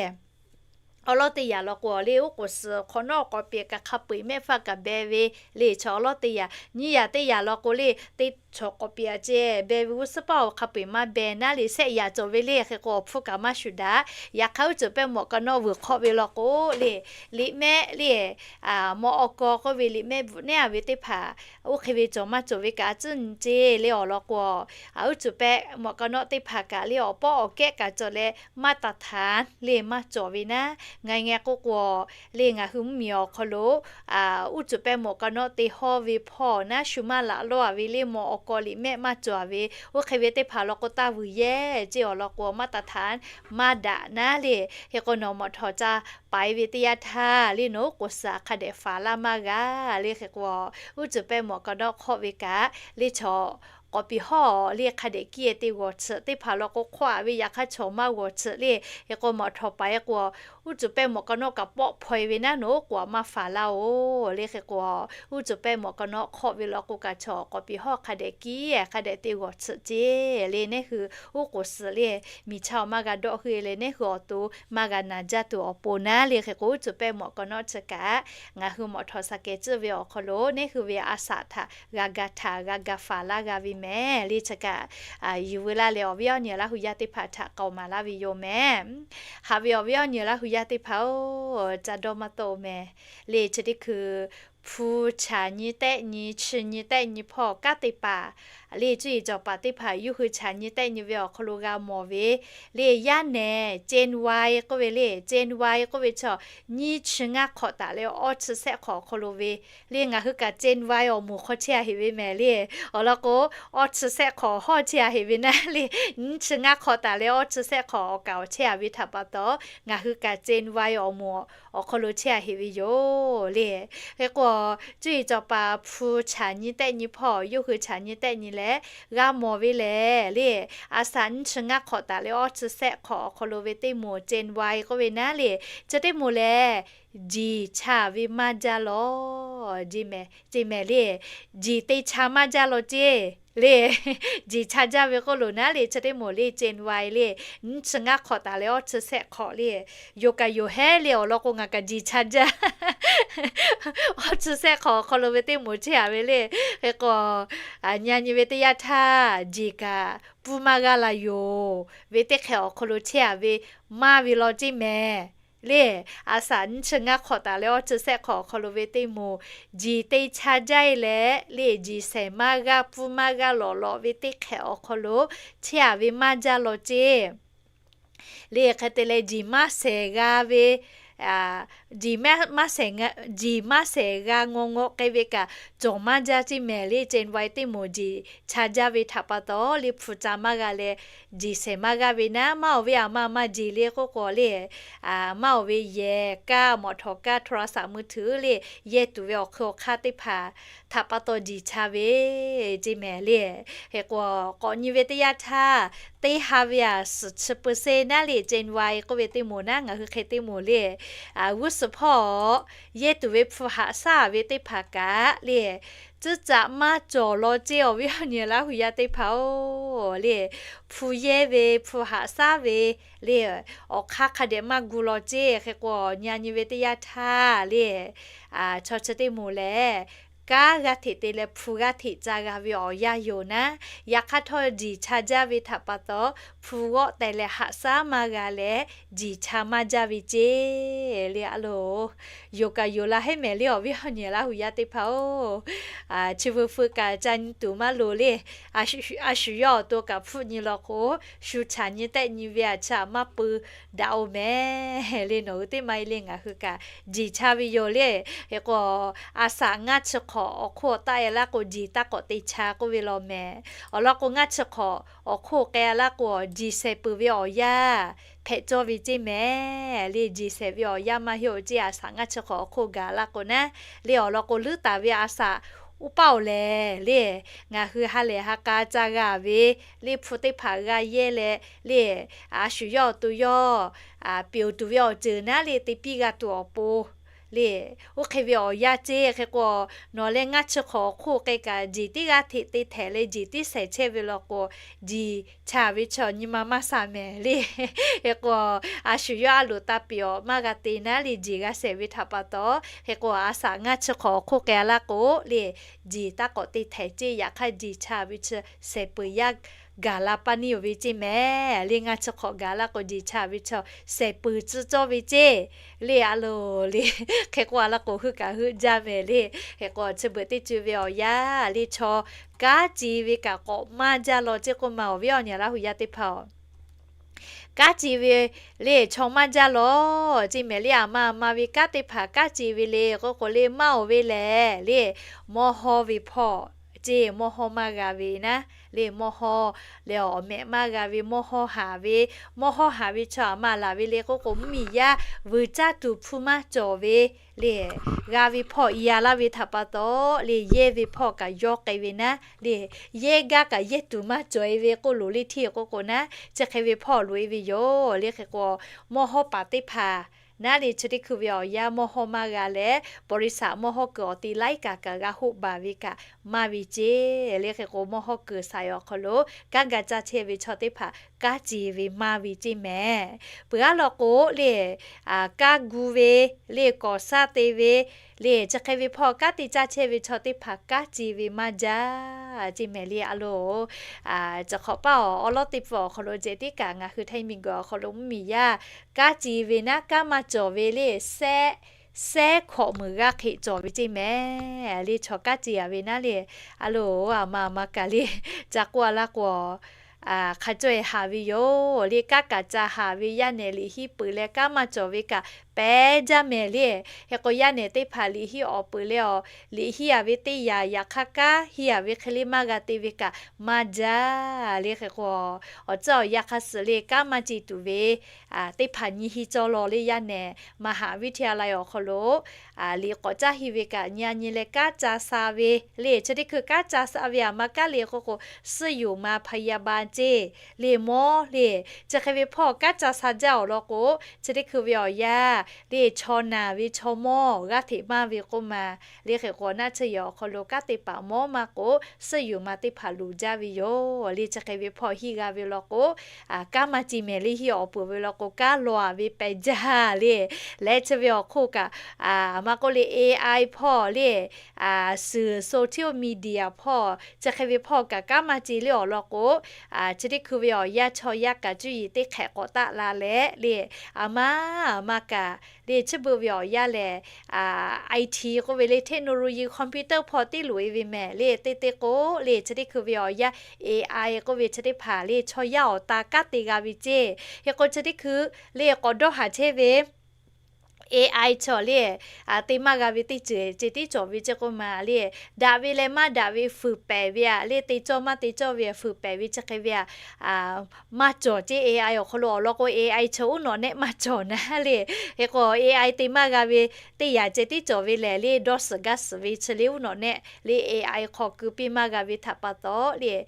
awˬ lawˉ teˇ yanˇ law k'o le, oˉ k'oˍ suhˍ hk'awꞈ nawˉ k'awꞈ piˍ kaꞈ hk'a peu-eˬ mehˆ faˇ kaꞈ beh ve le. Chaw awˬ lawˉ teˇ yanˇ, nyiˇ yanˇ teˇ yanˇ law k'o le, teˇ chaw k'awꞈ piˍ a ceh beh ve g'uˇ suhˉ paˇ awˬ hk'a peu-eˬ maˇ beh naˉ le, shehˆ yanˇ cawˬ ve le. Hk'e k'o awˬ hpfuhˇ kaꞈ maˇ shuˍ daꞈ. Yaꞈ hk'aˇ uˉ cuˬ pehˇ mawꞈ ka nawˉ vuiˬ hk'awˆ ve law k'o le, liꞈ mehˆ le, mawꞈ awˬ kaw k'oˆ ve liꞈ mehˆ bvuhꞈ nehˉ a ve teˇ hpaˍ, oˇ hk'e ve cawˬ maˇ cawˬ ve kaꞈ a tcuhˉ nyi ceh le. Awˬ lawn k'o, uˉ cuˬ pehˇ mawꞈ ka nawˉ teˇ hpaˍ kaꞈ le awˬ pawˆ awˬ kehˉ kaꞈ cawˬ leh maˇ taˍ htaˍ le maˇ cawˬ ve naˉ. Ngaˬ nyi k'o k'o le ngaˬ hui mvuhˇmiˬ awˬ hk'aw lo uˉ cuˬ pehˇ mawꞈ ka nawˉ te hawˇ ve hpawˇ naˉ shu maˇ laꞈ lawˇ a ve le mawꞈ awˬ kaw liꞈ mehˆ maˇ cawˬ a ve, oˇ hk'e ve teˇ hpaˍ law k'o taˇ vuiˬ yehˇ ceh. Awˬ lawn k'o maˇ taˍ htaˍ maˇ daꞈ naˉ le. Hk'e k'o nawˬ mawꞈ htawˇ ca paiˍ ve teˇ yanˇ htaˇ le nawˬ oˉ k'oˍ suhˍ hk'a dehꞈ faˍ laˇ maˇ g'a le. Hk'e k'o uˉ cuˬ pehˇ mawꞈ ka nawˉ hk'awˆ ve kaꞈ le chaw k'awꞈ piˍ hawˇ le hk'a dehꞈ kiˇ e te g'awˬ tsuhꞈ teˇ hpaˍ law k'o hk'awˆ a ve yaꞈ hk'aˇ chaw maˇ g'awˬ tsuhꞈ le. Hk'e k'o mawꞈ htawˇ paiˍ k'o uˉ cuˬ pehˇ mawꞈ ka nawˉ kaꞈ pawˆ hpaw e ve naˉ nawˬ oˉ k'oˍ a maˇ faˍ laˇ oˬ le. Hk'e k'o uˉ cuˬ pehˇ mawꞈ ka nawˉ hk'awˆ ve law k'o kaꞈ chaw k'awꞈ piˍ hawˇ hk'a dehꞈ kiˇ hk'a dehꞈ te g'awˬ tsuhꞈ ceh le. Neˇ hui oˉ k'oˍ suhˍ le miˬ chaˇ awˬ maˇ g'a dawˆ hui e leh neˇ hui awˬ to maˇ g'a naˍ jaˇ tuˬ awˬ pon naˉ le. Hk'e k'o uˉ cuˬ pehˇ mawꞈ ka nawˉ chi kaꞈ ngaˬ hui mawꞈ htawˇ shaˍ kehˬ tcuhˇ ve awˬ hk'aw lo neˇ hui ve a shaꞈ htaꞈ g'a ga htaꞈ g'a ga faˍ laˇ g'a ve mehˍ le. Chi kaꞈ yuˬ veu laˇ leh awˬ viˉ awˬ nyi Laˇ hu yaˇ teˇ hpaˍ htaꞈ k'aoˍ maˍ laˇ ve yoˬ mehˍ. Haꞈ ve awˬ viˉ awˬ nyi Laˇ hu yaˇ teˇ hpaˍ-oˬ, ca dawˇ maˇ tawˆ mehˍ le. Chi teˇ hkui hpu chaˍ nyi tehˆ nyi, chi nyi tehˆ nyi hpawˇ kanˉ te paˍ le cuˇ yiˍ cawˬ paˍ teˇ hpaˍ yawˇ hui chaˍ nyi tehˆ nyi ve awˬ hk'aw lo g'a mawˬ ve le. Yaˇ nehˬ Gen Y k'oˆ ve le, Gen Y k'oˆ ve chaw nyiˇ chi ngaˇ hk'awꞈ taˍ leh awˇ chi shehˆ hk'awꞈ awˬ hk'aw lo ve le. Ngaˬ hui kaꞈ Gen Y awˬ moˍ hk'aw chehˇ a heꞈ ve mehˍ le. Awˬ lawn k'o, awˇ chi shehˆ hk'awꞈ hawˇ chehˇ a heꞈ ve naˉ le. Nyiˇ chi ngaˇ hk'awꞈ taˍ leh awˇ chi shehˆ hk'awꞈ awˬ kaˍ awˬ chehˇ a ve htaꞈ pa taw, ngaˬ hui kaꞈ Gen Y awˬ moˍ awˬ hk'aw lo chehˇ a heꞈ ve yoˬ le. Hk'e k'o, cuˇ yiˍ cawˬ paˍ hpu chaˍ nyi tehˆ nyi hpawˇ yawˇ hui chaˍ nyi tehˆ nyi leh g'a mawˬ ve lehˬ le. A shaꞈ nyiˇ chi ngaˇ hk'awꞈ taˍ leh awˇ chi shehˆ hk'awꞈ awˬ hk'aw lo ve teˇ moˍ Gen Y k'oˆ ve naˉ le. Chi teˇ moˍ lehˬ, jiˬ cha ve maˇ jaˇ lawˬ, ceˇ mehˍ le. Jiˬ te cha maˇ jaˇ lawˬ ceˇ le. Jiˬ cha jaˇ ve k'oˆ loˬ naˉ le, chi teˇ moˍ le Gen Y le, nyiˇ chi ngaˇ hk'awꞈ taˍ leh awˇ chi shehˆ hk'awꞈ le. Yoˬ kaꞈ yoˬ hehˉ le. Awˬ lawn k'o ngaˬ kaꞈ jiˬ cha jaˇ. Awˇ chi shehˆ hk'awꞈ awˬ hk'aw lo ve teˇ moˍ chehˇ a ve le. Hk'e k'o, nyi a nyi ve teˇ yanˇ htaˇ jiˬ kaꞈ pfuhˇ maˇ g'aˇ la yoˬ ve teˇ hk'ehꞈ awˬ hk'aw lo chehˇ a ve maˇ ve lawˬ ceˇ mehˍ le. A shaꞈ nyiˇ chi ngaˇ hk'awꞈ taˍ leh awˇ chi shehˆ hk'awꞈ awˬ hk'aw lo ve teˇ moˍ jiˬ te cha jaˇ e leh le, jiˬ shehˍ maˇ g'aˇ pfuhˇ maˇ g'aˇ lawꞈ lawꞈ ve teˇ hk'ehꞈ awˬ hk'aw lo chehˇ a ve maˇ jaˇ lawˬ ceˇ le. Hk'e te leh jiˬ maˇ shehˍ g'a ve, jiˬ maˇ shehˍ, jiˬ maˇ shehˍ g'a ngaw ngaw k'ai ve kaꞈ cawˬ maˇ jaˇ ceˇ mehˍ le. Gen Y teˇ moˍ jiˬ cha jaˇ ve htaꞈ pa taw le hpu ca maˇ g'a leh, jiˬ shehˍ maˇ g'a ve naˉ maˇ oˬ ve a ma maˇ jeˬ le k'oˆ k'o le, maˇ oˬ ve yehˬ kaˇ mawꞈ htawˍ kaˇ โทรศัพท์มือถือ le yehˇ tuˬ ve awˬ hk'eun awˬ hk'aˇ teˇ hpaˍ htaꞈ pa taw jiˬ cha ve ceˇ mehˍ le. Hk'e k'o, k'awꞈ nyi ve teˇ yanˇ htaˇ, teˇ ha ve a suhˍ chi เปอร์เซ็นต์ naˉ le Gen Y k'oˆ ve teˇ moˍ naˉ ngaˬ hui hk'e teˇ moˍ le, g'uˇ suhˍ hpawˇ yehˇ tuˬ ve hpu haꞈ shaˉ ve teˇ hpaˍ kaꞈ le, tcuhˉ caꞈ maˇ cawˬ lawˬ ceˇ. Awˬ viˉ awˬ nyi Laˇ hu yaˇ teˇ hpaˍ-oˬ le, hpu yehˇ ve hpu haꞈ shaˉ ve le, awˬ hk'aˇ hk'a dehꞈ maˇ gu lawˬ ceˇ. Hk'e k'o, nyi a nyi ve teˇ yanˇ htaˇ le, chaw chi teˇ moˍ lehˬ, kanˉ g'aˇ hteꞈ te leh hpu g'aˇ hteꞈ ca g'a ve awˬ yanˇ yoˬ naˉ. Yaꞈ hk'aˇ htawˇ jiˬ cha jaˇ ve htaꞈ pa taw, hpu g'awˆ teh leh haꞈ shaˉ maˇ g'a leh, jiˬ cha maˇ jaˇ ve ceˇ le a loˬ. Yoˬ kaꞈ yoˬ la heˉ mehˍ le awˬ viˉ awˬ nyi Laˇ hu yaˇ teˇ hpaˍ-oˬ, chi veu feu kaꞈ ca nyi tuˬ maˇ loˍ le. A shu yawˇ awˬ to kaꞈ hpfuhˆ nyi law k'o, shu chaꞈ nyi tehˆ nyi ve a chaꞈ maˇ peu daꞈ-oˬ mehˍ le. Nawˬ hui teˇ maˇ e le ngaˬ hui kaꞈ jiˬ cha ve yoˬ le. Hk'e k'o, a shaꞈ ngaˇ chi hk'awꞈ awˬ hk'oˆ taˆ e laˇ k'o, jiˬ taˇ k'awꞈ te cha k'oˆ ve law mehˍ. Awˬ lawn k'o, ngaˇ chi hk'awꞈ awˬ hk'oˆ k'ai a laˇ k'o, jiˬ shehˍ peuˬ ve awˬ yanˇ hpehꞈ cawˇ ve ceˇ mehˍ le. Jiˬ shehˍ ve awˬ yanˇ maˇ heˆ-oˬ ceˇ. A shaꞈ ngaˇ chi hk'awꞈ awˬ hk'oˆ gaˬ laˇ k'o naˉ le, awˬ lawn k'o, leuˉ taˍ ve a shaꞈ uˉ paˆ-oˬ lehˬ le, ngaˬ hui ha lehˬ ha k'a ca g'a ve le, hpu teˇ hpaˍ g'a yehˇ leh le, a shu yawˇ awˬ to yawˇ peuˬ tuˬ ve awˬ ceuˬ naˉ le te piˇ g'a tuˬ awˬ pon le. Oˇ hk'e ve awˬ yanˇ ceˇ. Hk'e k'o, nawˬ leh ngaˇ chi hk'awꞈ awˬ hk'oˆ k'ai kaꞈ, jeˬ tiˉ g'aˇ hteꞈ te htehꞈ leh jeˬ tiˉ shaiˍ chehˇ ve law k'o, jeˬ chaˇ ve chaw nyi ma maˇ shaˍ mehˍ le. Hk'e k'o, a shu yawˇ a loˍ taˇ piˍ awˬ maˇ g'a te naˉ le, jeˬ g'a shehˍ ve htaꞈ pa taw. Hk'e k'o, a shaꞈ ngaˇ chi hk'awꞈ awˬ hk'oˆ k'ai laˇ k'o le, jeˬ taˇ k'awꞈ te htehꞈ ceˇ. Yaꞈ hk'aˇ jeˬ chaˇ ve chi shehˍ peuˬ yaˇ gaˬ la paˇ neˇ oˬ ve ceˇ mehˍ le. Ngaˇ chi hk'awꞈ gaˬ laˇ k'o, jeˬ chaˇ ve chaw shehˍ peuˬ tcuh cawˇ ve ceˇ le. A loˍ le. Hk'e k'o, a laˇ k'o, heuˆ kaꞈ heuˆ jaˇ mehˍ le. Hk'e k'o, chi beuꞈ teˇ co ve awˬ yanˇ le, chaw kanˉ ce ve kaꞈ k'awꞈ maˇ jaˇ law ceˇ k'oˆ ma, awˬ viˉ awˬ nyi Laˇ huˍ yaˇ teˇ hpaˍ-oˬ, kanˉ ce ve le chaw maˇ jaˇ law ceˇ mehˍ le. Aˬ ma aˬ ma ve kanˉ teˇ hpaˍ kanˉ ce ve le k'oˆ k'o le, maˇ oˬ ve lehˬ le, mawˇ hawˇ ve hpawˇ ceˇ, mawˇ hawˇ maˇ g'a ve naˉ le, mawˇ hawˇ leh awˬ mehꞈ maˇ g'a ve, mawˇ hawˇ haˍ ve, mawˇ hawˇ haˍ ve chaw aˬ ma laˬ ve le k'oˆ k'o, mvuhˇmiˬ yaˇ vuiˬ caˇ tuˬ hpfuhˇ maˇ cawˬ ve le, g'a ve hpawˇ i a laˇ ve htaꞈ pa taw le, yehˇ ve hpawˇ kaꞈ yawˇ k'ai ve naˉ le, yehˇ gaˇ kaꞈ yehˇ tuˬ maˇ cawˬ e ve k'oˆ loˍ le hteˇ k'oˆ k'o naˉ, chi hk'e ve hpawˇ loꞈ e ve yoˬ le. Hk'e k'o, mawˇ hawˇ paˍ teˇ hpaˍ naˉ le, chi teˇ hkui ve awˬ yanˇ mawˇ hawˇ maˇ g'a leh, บริษัท mawˇ hawˇ kuiˬ awˬ te laiˉ kaꞈ kaꞈ g'a hoˆ baˬ ve kaꞈ maˇ ve ceˇ le. Hk'e k'o, mawˇ hawˇ kuiˬ saiˍ awˬ hk'aw lo kanˉ ga caˇ chehˇ ve chaw teˇ hpaˍ kanˉ ce ve maˇ ve ceˇ mehˍ. Peuˬ aˉ law k'o le, kanˉ gu ve le, kawˍ shaˉ te ve le, chi hk'e ve hpawˇ kanˉ te caˇ chehˇ ve chaw teˇ hpaˍ kanˉ ce ve maˇ jaˇ ceˇ mehˍ le. A loˍ, chi hk'awꞈ paˇ awˬ awˉ lawˉ teˇ pfuhˇ awˬ hk'aw lo ceh tiˉ kaꞈ ngaˬ hui htaiˇ miˬguiˬ awˬ hk'aw lo mvuhˇmiˬ yaˇ kanˉ ce ve naˉ, kanˉ maˇ cawˬ ve le, sehˉ, sehˉ hkawꞈ meuˍ g'aˇ hk'e cawˬ ve ceˇ mehˍ le. Chaw kanˉ ce a ve naˉ le, a loˍ, aˬ ma aˬ ma kaꞈ le, ca k'oˆ a laˇ k'o, hk'a caweh haˍ ve yoˬ le. Kanˉ kaꞈ ca haˍ ve, yaˇ nehˬ liꞈ hiˆ peuˬ leh kanˉ maˇ cawˬ ve kaꞈ pehˬ jaˇ mehˍ le. Hk'e k'o, yaˇ nehˬ teˇ hpaˍ liꞈ hiˆ awˬ peuˬ leh awˬ liꞈ hiˆ a ve teˇ yanˇ, yaꞈ hk'aˇ kanˉ hiˆ a ve hk'e le maˇ g'a te ve kaꞈ maˇ jaˇ le. Hk'e k'o, awˬ tcuhˉ awˬ yanˇ hk'a suhˍ le kanˉ maˇ ce tuˬ ve teˇ hpaˍ nyi hiˆ cawˇ law le. Yaˇ nehˬ มหาวิทยาลัย awˬ hk'aw lo liꞈ k'awꞈ caˇ hiˆ ve kaꞈ nyi a nyi leh kanˉ ca sha ve le. Chi teˇ hkui kanˉ ca sha ve aˬ ma kanˉ le k'oˆ k'o, สยบมาพยาบาล ceˇ le, mawˇ le. Chi hk'e ve hpawˇ kanˉ ca sha jaˇ awˬ lawn k'o, chi teˇ hkui ve awˬ yanˇ le chaw naˬ ve chaw mawˇ g'aˇ hteꞈ maˇ ve k'oˆ ma le. Hk'e k'o, naˆ tsuhˇ yehˬ awˬ hk'aw lo kanˉ te paˍ mawˇ maˇ k'o, สยบมา teˇ hpaˍ loˍ jaˇ ve yoˬ le. Chi hk'e ve hpawˇ hiˆ g'a ve law k'o, kanˉ maˇ ce mehˍ le. Hiˆ awˬ peuˬ ve law k'o, kanˉ law a ve pehˬ jaˇ le. Leh chi ve awˬ hk'oˆ kaꞈ, aˬ ma k'oˆ le, AI hpawˇ le, suhˍ social media hpawˇ, chi hk'e ve hpawˇ kaꞈ kanˉ maˇ ce le awˬ lawn k'o, chi teˇ hkui ve awˬ yanˇ chaw yaˇ kaꞈ cuˇ yiˍ teˇ hk'ehꞈ k'awꞈ taˆ la leh le, aˬ ma aˬ ma kaꞈ le, chi beuꞈ ve awˬ yanˇ lehˬ, IT k'oˆ ve le, technology computer hpawˇ teˇ loꞈ e ve mehˍ le. Teˇ teˇ k'o le, chi teˇ hkui ve awˬ yanˇ AI k'oˆ ve chi teˇ hpaˍ le, chaw yaˇ awˬ ta kanˉ te g'a ve ceˇ. Hk'e k'o, chi teˇ hkui le k'awꞈ dawˇ haˍ chehˇ ve AI chaw le, te maˇ g'a ve teˇ ceuˬ ceh tiˉ cawˬ ve ceˇ k'oˆ ma le. Daꞈ ve leh maˇ daꞈ ve fuiˍ pehˍ ve aꞈ le, te cawˇ maˇ te cawˇ ve fuiˍ pehˍ ve chi hk'e ve aꞈ maˇ cawˬ ceˇ. AI awˬ hk'aw lo awˬ lawn k'o, AI chaw uˉ nawꞈ nehˆ maˇ cawˬ naˉ le. Hk'e k'o, AI te maˇ g'a ve teˇ yanˇ ceh tiˉ cawˬ ve lehˬ le, dawˇ suhˍ gaˇ suhˍ ve chi le uˉ nawꞈ nehˆ le, AI hk'aw keu piˇ maˇ g'a ve htaꞈ pa taw le,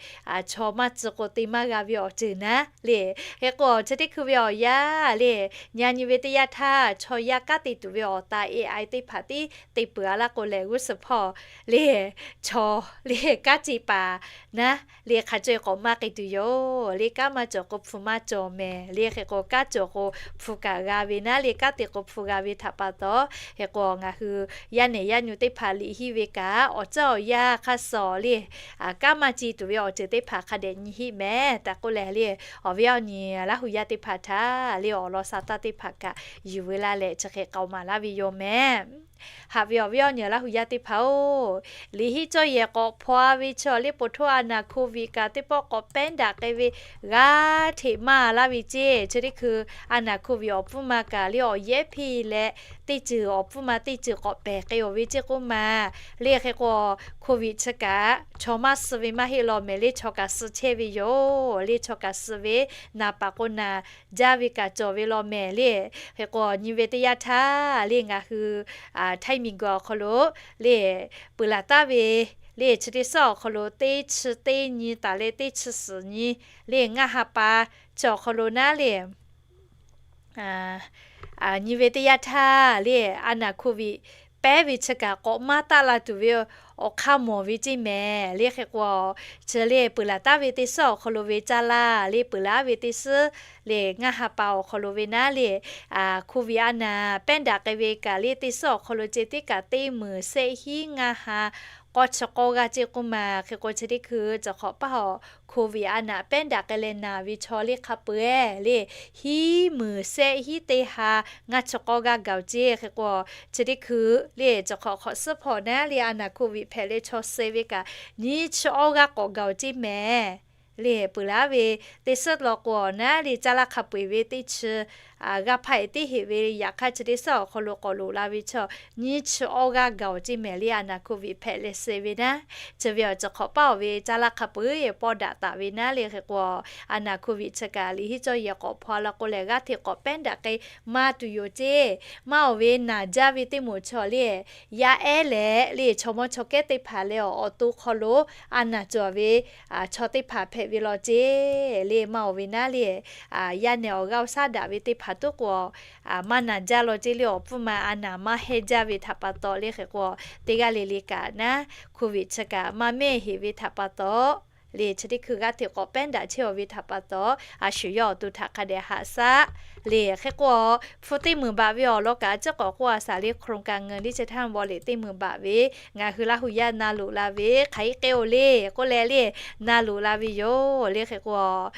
chaw maˇ tcuh k'o te maˇ g'a ve awˬ ceuˬ naˉ le. Hk'e k'o, chi teˇ hkui ve awˬ yanˇ le, nyi a nyi ve teˇ yanˇ htaˇ chaw yaˇ kanˉ te tuˬ ve awˬ ta AI teˇ hpaˍ tiˉ te peuˬ a laˇ k'o lehˬ, g'uˇ suhˍ hpawˇ le, chaw le kanˉ ce paˍ naˉ le, hk'a caweh k'awꞈ maˇ k'ai tuˬ yoˬ le. Kanˉ maˇ cawˬ k'o hpu maˇ cawˬ mehˍ le. Hk'e k'o, kanˉ cawˬ k'o hpu kaꞈ g'a ve naˉ le, kanˉ te k'o hpu g'a ve htaꞈ pa taw. Hk'e k'o, ngaˬ hui yaˇ nehˬ yaˇ nyu teˇ hpaˍ liꞈ hiˆ ve kaꞈ, awˬ tcuhˉ awˬ yanˇ hk'a suhˍ le, kanˉ maˇ ce tuˬ ve awˬ ceuˬ teˇ hpaˍ hk'a dehꞈ nyi hiˆ mehˍ tehꞈ k'oˆ leh le, awˬ viˉ awˬ nyi Laˇ huˍ yaˇ teˇ hpaˍ htaꞈ le, awˬ lawn sha taˇ teˇ hpaˍ kaꞈ yuˬ ve laˇ leh chi hk'e k'aoˍ maˍ laˇ ve yoˬ mehˍ. Haꞈ ve awˬ viˉ awˬ nyi Laˇ huˍ yaˇ teˇ hpaˍ-oˬ, liꞈ hiˆ cawˇ yehˬ k'awꞈ hpaw a ve chi awˬ liˇ po htoˇ a naˬ โควิด kaꞈ teˇ pawˆ k'awꞈ pehˉ daꞈ k'ai ve g'a hteꞈ maˇ laˇ ve ceˇ. Chi teˇ hkui a naˬ โควิด awˬ pfuhˇ ma kaꞈ le awˬ yehˉ hpeˇ leh, teˇ ceuˬ awˬ pfuhˇ ma teˇ ceuˬ k'awꞈ pehˬ k'ai oˬ ve ceˇ k'oˆ ma le. Hk'e k'o, โควิด chi kaꞈ chaw maˇ suh ve maˇ heˆ law mehˍ le, chaw kaꞈ suh chehˇ ve yoˬ le. Chaw kaꞈ suh ve, naˍ paˍ k'o naˬ jaˇ ve kaꞈ cawˬ ve law mehˍ le. Hk'e k'o, nyi ve teˇ yanˇ htaˇ le, ngaˬ hui htaiˇ miˬguiˬ awˬ hk'aw lo le, peuˬ laˬ taˍ ve le, chi teˇ suhˉ awˬ hk'aw lo teˇ chi teˇ nyi taˍ leh teˇ chi suhˍ nyi le, ngaˇ ha pa chi awˬ hk'aw lo naˉ le, Nyi ve teˇ yanˇ htaˇ le, a naˬ โควิด pehˉ ve chi kaꞈ k'awꞈ maˇ taˆ la tuˬ ve awˬ hk'aˇ mawˬ ve ceˇ mehˍ le. Hk'e k'o, chi le peuˬ laˬ taˍ ve teˇ suhˉ awˬ hk'aw lo ve caˇ laˇ le, peuˬ laˬ ve teˇ suhˉ le ngaˇ ha pa awˬ hk'aw lo ve naˉ le, โควิด a naˬ pehˉ daꞈ k'ai ve kaꞈ le teˇ suhˉ awˬ hk'aw lo ceh tiˉ kaꞈ teˇ meunˍ shehˆ hiˉ ngaˇ ha k'awˇ chi k'awˇ g'aˇ ceˇ k'oˆ ma. Hk'e k'o chi teˇ hkui cawˬ hk'awꞈ paˇ awˬ โควิด a naˬ pehˉ daꞈ k'ai leh naˬ ve chaw le hk'a peu-eˬ le, hiˉ meunˍ shehˆ hiˉ teˇ ha ngaˇ chi k'awˇ g'aˇ gaˬ-oˬ ceˇ. Hk'e k'o, chi teˇ hkui le cawˬ hk'awꞈ hk'awꞈ suhˉ hpawꞈ naˉ le a naˬ โควิด hpehꞈ leh chaw suh ve kaꞈ nyiˇ chi awˇ g'aˇ k'awꞈ gaˬ-oˬ ceˇ mehˍ le. Peuˬ laˬ ve teˇ suhˉ law k'o naˉ le caˇ laˇ hk'a peu-eˬ ve teˇ chi g'aˇ hpaˇ-eˬ teˇ heꞈ ve yaꞈ hk'aˇ chi teˇ suhˉ awˬ hk'aw lo k'awꞈ loꞈ la ve chaw nyiˇ chi awˇ g'aˇ gaˬ-oˬ ceˇ mehˍ le a naˬ โควิด hpehꞈ leh suh ve naˉ. Chi ve awˬ cawˬ hk'awꞈ paˇ awˬ ve caˇ laˇ hk'a peu-eˬ pawˇ daꞈ taˍ ve naˉ le. Hk'e k'o, a naˬ โควิด chi kaꞈ liꞈ hiˉ cawˇ yehˬ k'awꞈ hpaw la k'o lehˬ g'aˇ hteꞈ k'awꞈ pehˉ daꞈ k'ai maˇ tuˬ yoˬ ceˇ. Maˇ awˬ ve naˬ jaˇ ve teˇ moˍ chaw le, yaˇ ehˉ leh le chaw mawˇ chaw kehˉ teˇ hpaˍ leh awˬ awˬ to hk'aw lo a naˬ cawˬ ve chaw teˇ hpaˍ hpehꞈ ve law ceˇ le. Maˇ awˬ ve naˉ le, yaˇ nehˬ awˬ g'aˇ awˬ shaˉ daꞈ ve teˇ hpaˍ tuˉ k'o maˇ naˬ jaˇ law ceˇ le. Awˬ pfuhˇ ma a naˬ maˇ hehnˇ jaˇ ve htaꞈ pa taw le. Hk'e k'o, teˇ g'aˇ le le kaꞈ naˉ โควิด chi kaꞈ maˇ mehˆ heꞈ ve htaꞈ pa taw le chi teˇ hkui g'aˇ hteꞈ k'awꞈ pehˉ daꞈ chehˇ-aˬ ve htaꞈ pa taw, a shu yawˇ awˬ to htaꞈ hk'a dehꞈ haꞈ shaˉ le. Hk'e k'o, hpu teˇ meunˍ baꞈ ve awˬ lawn kaꞈ a ciˉ k'awꞈ k'oˆ a shaˍ le โครงการเงินดิจิทัลวอลเล็ต teˇ meunˍ baꞈ ve ngaˬ hui Laˇ hu yaˇ na loꞈ la ve hk'aˬ hk'e k'oˆ le k'oˆ leh le, na loꞈ la ve yoˬ le. Hk'e k'o,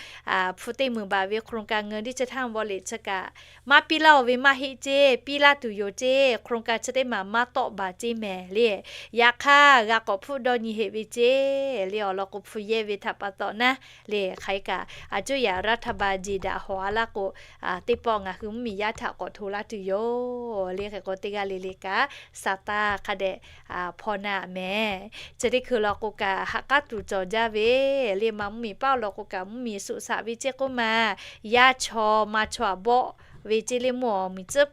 hpu teˇ meunˍ baꞈ ve โครงการเงินดิจิทัลวอลเล็ต chi kaꞈ maˇ piˇ laˇ-oˬ ve maˇ heˆ ceˇ, piˇ laˇ tuˬ yoˬ ceˇ. โครงการ chi teˇ maˬ maˇ tawˆ baˬ ceˇ mehˍ le. Yaꞈ hk'aˇ g'a k'awꞈ hpfuhˆ dawˇ nyi heꞈ ve ceˇ le. Awˬ lawn k'o hpu yehˇ ve htaꞈ pa taw naˉ le hk'aˬ hk'e kaꞈ a cuˇ yaꞈ รัฐบาล jeˬ daꞈ hawꞈ a laˇ k'o, teˇ pawˆ ngaˬ hui mvuhˇmiˬ yaˇ htaꞈ k'awꞈ hto laˇ tuˬ yoˬ le. Hk'e k'o teˇ g'aˇ le le kaꞈ Saˍtanˍ hk'a dehꞈ hpaw na mehˍ. Chi teˇ hkui law k'o kaꞈ ha k'aˉ tuˬ cawˬ jaˇ ve le. Maˇ mvuhˇmiˬ paˆ awˬ lawn k'o kaꞈ mvuhˇmiˬ suꞈ shaꞈ ve ceˇ k'oˆ ma, yaˇ chaw ma chaw aꞈ bawˆ ve ceˇ le mvuhˇ awˬ miˬ tcuhˉ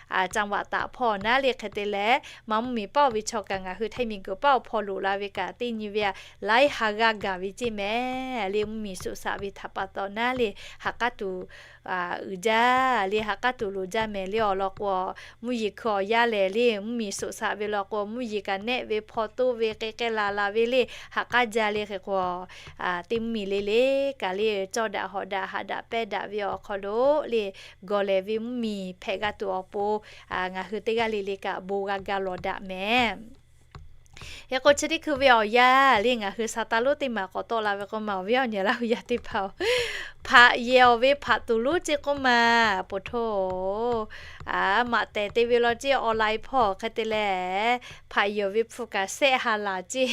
จังหวัด taꞈ hpawˇ naˉ le. Hk'e te leh maˇ mvuhˇmiˬ paˆ awˬ ve chaw kaꞈ ngaˬ hui htaiˇ miˬ guiˬ paˆ awˬ hpawˇ loꞈ la ve kaꞈ teˇ nyi ve a laiˉ ha g'aˇ gaˬ ve ceˇ mehˍ le. Mvuhˇmiˬ suꞈ shaꞈ ve htaꞈ pa taw naˉ le ha k'aˉ tuˬ uiˍ jaˇ le ha k'aˉ tuˬ loˍ jaˇ mehˍ le. Awˬ lawn k'o, mvuhˇ yeˬ hkui awˬ yaˇ lehˬ le mvuhˇmiˬ suꞈ shaꞈ ve law k'o mvuhˇ yeˬ kaꞈ nehˆ ve hpawˇ toˆ ve k'e k'e la la ve le ha k'aˉ jaˇ le. Hk'e k'o, teˇ mvuhˇmiˬ le le kaꞈ le cawˇ daꞈ hawꞈ daꞈ haꞈ daꞈ pehˇ daꞈ ve awˬ hk'aw lo le gawˬ lehˬ ve mvuhˇmiˬ hpehꞈ g'a tuˬ awˬ pon ngaˬ hui teˇ g'aˇ le le kaꞈ bon g'a ga lawˬ daꞈ mehˍ. Hk'e k'o chi teˇ hkui ve awˬ yanˇ le ngaˬ hui Saˍtanˍ lonˉ teˇ maˬ k'awꞈ tawˆ la ve k'oˆ ma awˬ viˉ awˬ nyi Laˇ hu yaˇ teˇ hpaˍ-oˬ, hpaꞈ yehˬ awˬ ve hpaꞈ tuˬ lonˉ ceˇ k'oˆ ma, po hto maꞈ tehˬ te ve law ceˇ awˬ laiˍ hpawˇ hk'e te leh, hpaꞈ yehˬ awˬ ve hpu kaꞈ shehˆ ha laˬ ceˇ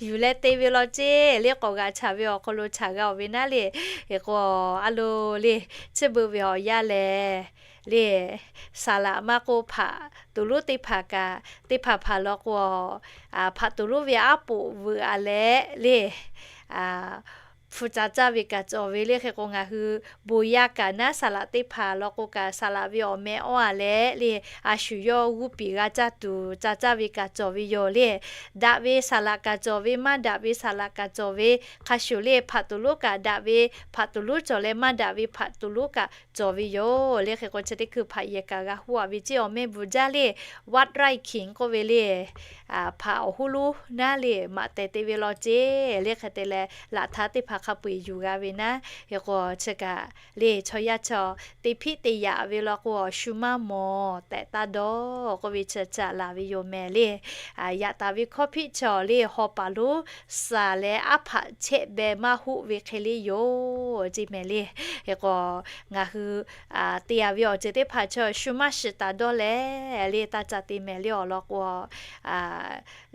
yuˬ leh te ve law ceˇ le k'awꞈ g'a chaꞈ ve awˬ hk'aw lo chaꞈ g'a awˬ ve naˉ le. Hk'e k'o, a lo le, chi beuꞈ ve awˬ yanˇ lehˬ le, saˍ laꞈ maˇ k'oˆ hpaꞈ tuˬ lonˉ teˇ hpaˍ kaꞈ teˇ hpaˍ hpaˍ law k'o, hpaꞈ tuˬ lonˉ ve aˉ poꞈ veuꞈ a leh le, hpu ca caˇ ve kaꞈ cawˬ ve le. Hk'e k'o ngaˬ hui bon yaˇ kaꞈ naˉ saˍ laꞈ teˇ hpaˍ law k'o kaꞈ saˍ laꞈ ve awˬ meh awˇ a leh le, a shu yawˇ g'uˇ piˍ g'a caˇ tuˬ ca caˇ ve kaꞈ cawˬ ve yoˬ le. Daꞈ ve saˍ laꞈ kaꞈ cawˬ ve, maˇ daꞈ ve saˍ laꞈ kaꞈ cawˬ ve, hk'a shuˍ le hpaꞈ tuˬ lonˉ kaꞈ daꞈ ve hpaꞈ tuˬ lonˉ cawˬ leh maˇ daꞈ ve hpaꞈ tuˬ lonˉ kaꞈ cawˬ ve yoˬ le. Hk'e k'o chi teˇ hkui hpaꞈ yehˬ kaꞈ g'a hoˆ a ve ceˇ awˬ mehˇ bvuhˬ jaˇ le, วัดไร่ขิง k'oˆ ve le, hpaꞈ awˬ hoˉ lonˉ naˉ le maꞈ tehˬ te ve law ceˇ le. Hk'e te leh laꞈ htaˇ teˇ hpaˍ hk'a peu-eˬ yuˬ g'a ve naˉ. Hk'e k'o chi kaꞈ le chaw yaˇ chaw te hpiˆ te yaꞈ ve law k'o awˬ shu maˇ mawˬ tehꞈ taˇ dawˇ k'oˆ ve chi caꞈ laˬ ve yoˬ mehˍ le. Yaꞈ taˍ ve hkawˇ hpiˆ chaw le haw paˍ lonˉ saˍ leh aˉ hpaꞈ chehˆ beh maˇ hoˆ ve hk'e le yoˬ ceˇ mehˍ le. Hk'e k'o ngaˬ hui te a ve awˬ ceuˬ teˇ hpaˍ chaw shu maˇ shiˍ taˍ dawˇ leh le taˇ ca te mehˍ le. Awˬ lawn k'o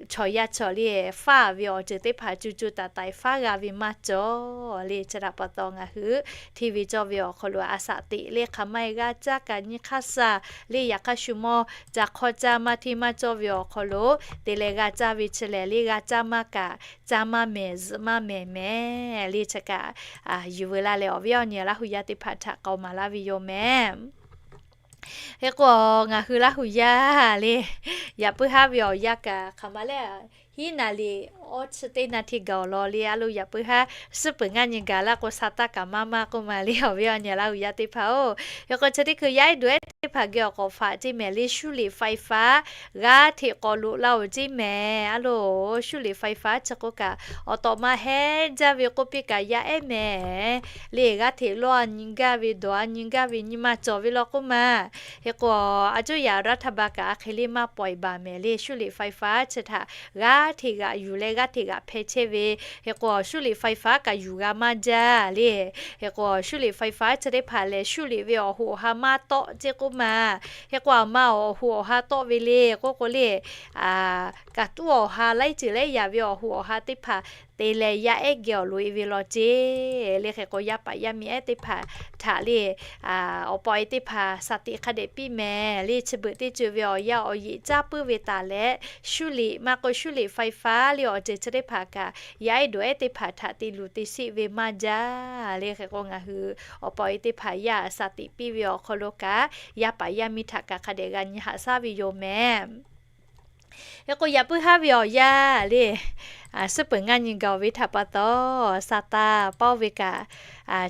chaw yaˇ chaw le faˉ ve awˬ ceuˬ teˇ hpaˍ co co taiˍ taiˍ faˉ g'a ve maˇ cawˬ le. Chi htaꞈ pa taw ngaˬ hui hteˇ ve cawˇ ve awˬ hk'aw lo a shaꞈ teꞈ le hk'aˬ ma e g'a caˇ kaꞈ nyi hk'aˇ shaˍ le. Yaꞈ hk'aˇ shu mawˇ ca hk'awˇ caˇ maˇ hteˇ maˇ cawˇ ve awˬ hk'aw lo te leh g'a caˇ ve chi lehˬ le g'a caˇ maˇ kaꞈ caˇ maˇ mehˍ zuhꞈ maˇ mehˍ mehˍ le. Chi kaꞈ yuˬ veu la leh awˬ viˉ awˬ nyi Laˇ hu yaˇ teˇ hpaˍ htaꞈ k'aoˍ maˍ laˇ ve yoˬ mehˍ. Hk'e k'o ngaˬ hui Laˇ hu yaˇ le yaꞈ puiˉ haˉ ve awˬ yanˇ kaꞈ hk'aˬ ma le hiˉ naˍ riˍ awˇ chi teˇ naˍ tiˍ gaˬ awˬ lawn le, a loˍ yaꞈ puiˉ haˉ suhˉ peuˬ ngaˇ nyi gaˬ laˇ k'o, sa taˇ kaꞈ maˇ maˇ k'oˆ ma le, awˬ viˉ awˬ nyi Laˇ huˍ yaˇ teˇ hpaˍ-oˬ. Hk'e k'o chi teˇ hkui yaˇ ehˉ dawˬ ehˉ teˇ hpaˍ geh awˬ k'awꞈ faꞈ ceˇ mehˍ le, 修理ไฟฟ้า g'aˇ hteꞈ k'awꞈ loꞈ la-oˬ ceˇ mehˍ. A loˍ 修理ไฟฟ้า chi k'oˆ kaꞈ awˬ tawꞈ ma heˉ jaˇ ve k'oˆ piˇ kaꞈ yaˇ ehˉ mehˍ le, g'aˇ hteꞈ lawˇ a nyi gaˇ ve, dawˬ a nyi gaˇ ve nyi ma cawˬ ve law k'oˆ ma. Hk'e k'o, a cuˇ yaꞈ รัฐบาล kaꞈ a hk'e le maˇ ปล่อย baˬ mehˍ le, 修理ไฟฟ้า chi htaꞈ g'aˇ hteꞈ g'aꞈ yuˬ leh g'aˇ hteꞈ g'aꞈ hpeh chehˇ ve. Hk'e k'o, 修理ไฟฟ้า kaꞈ yuˬ g'a maˇ jaˇ le. Hk'e k'o, 修理ไฟฟ้า chi teˇ hpaˍ lehˬ 修理 ve awˬ hoꞈ awˬ ha maˇ tawˆ ceˇ k'oˆ ma. Hk'e k'o, aˬ ma awˬ hoꞈ awˬ ha tawˆ ve le k'oˆ k'o le, kaꞈ tuˉ awˬ ha laiˉ ceuˬ laiˉ yaꞈ ve awˬ hoꞈ awˬ ha teˇ hpaˍ te leh yaˇ ehˉ geh awˬ loꞈ e ve law ceˇ le. Hk'e k'o, yaˇ paˍ yaˇ miˇ ehˉ teˇ hpaˍ htaꞈ le, awˬ pa awˬ e teˇ hpaˍ สติ hk'a dehꞈ piˇ mehˍ le, chi beuꞈ teˇ ceuˬ ve awˬ yanˇ awˬ yeꞈ caˇ puiˉ ve taˍ leh, 修理 maˇ k'o 修理ไฟฟ้า le awˬ ceuˬ chi teˇ hpaˍ kaꞈ yaˇ ehˉ dawˬ ehˉ teˇ hpaˍ htaꞈ te luˬ te sheˆ ve maˇ jaˇ le. Hk'e k'o, ngaˬ hui awˬ pa awˬ e teˇ hpaˍ yaˇ สติ piˇ ve awˬ hk'aw lo kaꞈ, yaˇ paˍ yaˇ miˇ htaꞈ kaꞈ hk'a dehꞈ g'a nyi haꞈ shaˉ ve yoˬ mehˍ. Hk'e k'o, yaꞈ puiˉ haˉ ve awˬ yanˇ le, suhˉ peuˬ ngaˇ nyi gaˬ ve htaꞈ pa taw, sa taˇ paˇ oˇ ve kaꞈ,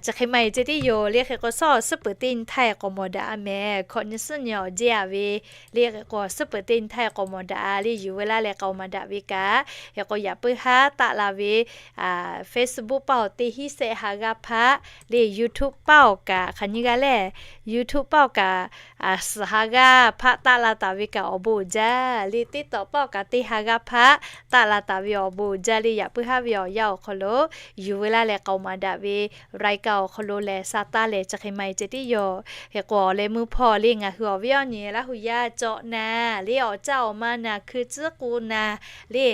chi hk'e maˇ heˆ ceh tiˉ yoˬ le. Hk'e k'o, suhˉ peuˬ teˇ nyi htaˇ k'awꞈ mawˬ daꞈ a mehˍ, hkawꞈ nyi suhˉ nyi awˬ jehˇ a ve le. Hk'e k'o, suhˉ peuˬ teˇ nyi htaˇ k'awꞈ mawˬ daꞈ a le, yuˬ ve laˇ leh k'awꞈ maˍ daꞈ ve kaꞈ, hk'e k'o, yaꞈ puiˉ haˉ taˆ la ve Facebook paˇ awˬ teˇ hinˉ sehˆ ha g'aˇ hpaˆ le, YouTube paˇ awˬ kaꞈ hk'aˬ nyi g'a lehˬ, YouTube paˇ awˬ kaꞈ suhˍ ha g'aˇ hpaˆ taˆ la taˍ ve kaꞈ awˬ bon uiˍ jaˇ le, TikTok paˇ awˬ kaꞈ teˇ ha g'aˇ hpaˆ taˆ la taˍ ve awˬ bon uiˍ jaˇ le. Yaꞈ puiˉ haˉ ve awˬ yanˇ awˬ hk'aw lo yuˬ ve laˇ leh k'awꞈ maˍ daꞈ ve รายการ awˬ hk'aw lo lehˬ, sa taˇ lehˬ chi hk'e maˇ heˆ ceh tiˉ yoˬ. Hk'e k'o, awˬ leh meuˇ hpawˇ le, ngaˬ hui awˬ viˉ awˬ nyi Laˇ huˍ yaˇ cawˬ naˍ le, awˬ caˇ awˬ ma naˍ hkui tcuhˉ k'o naˍ le,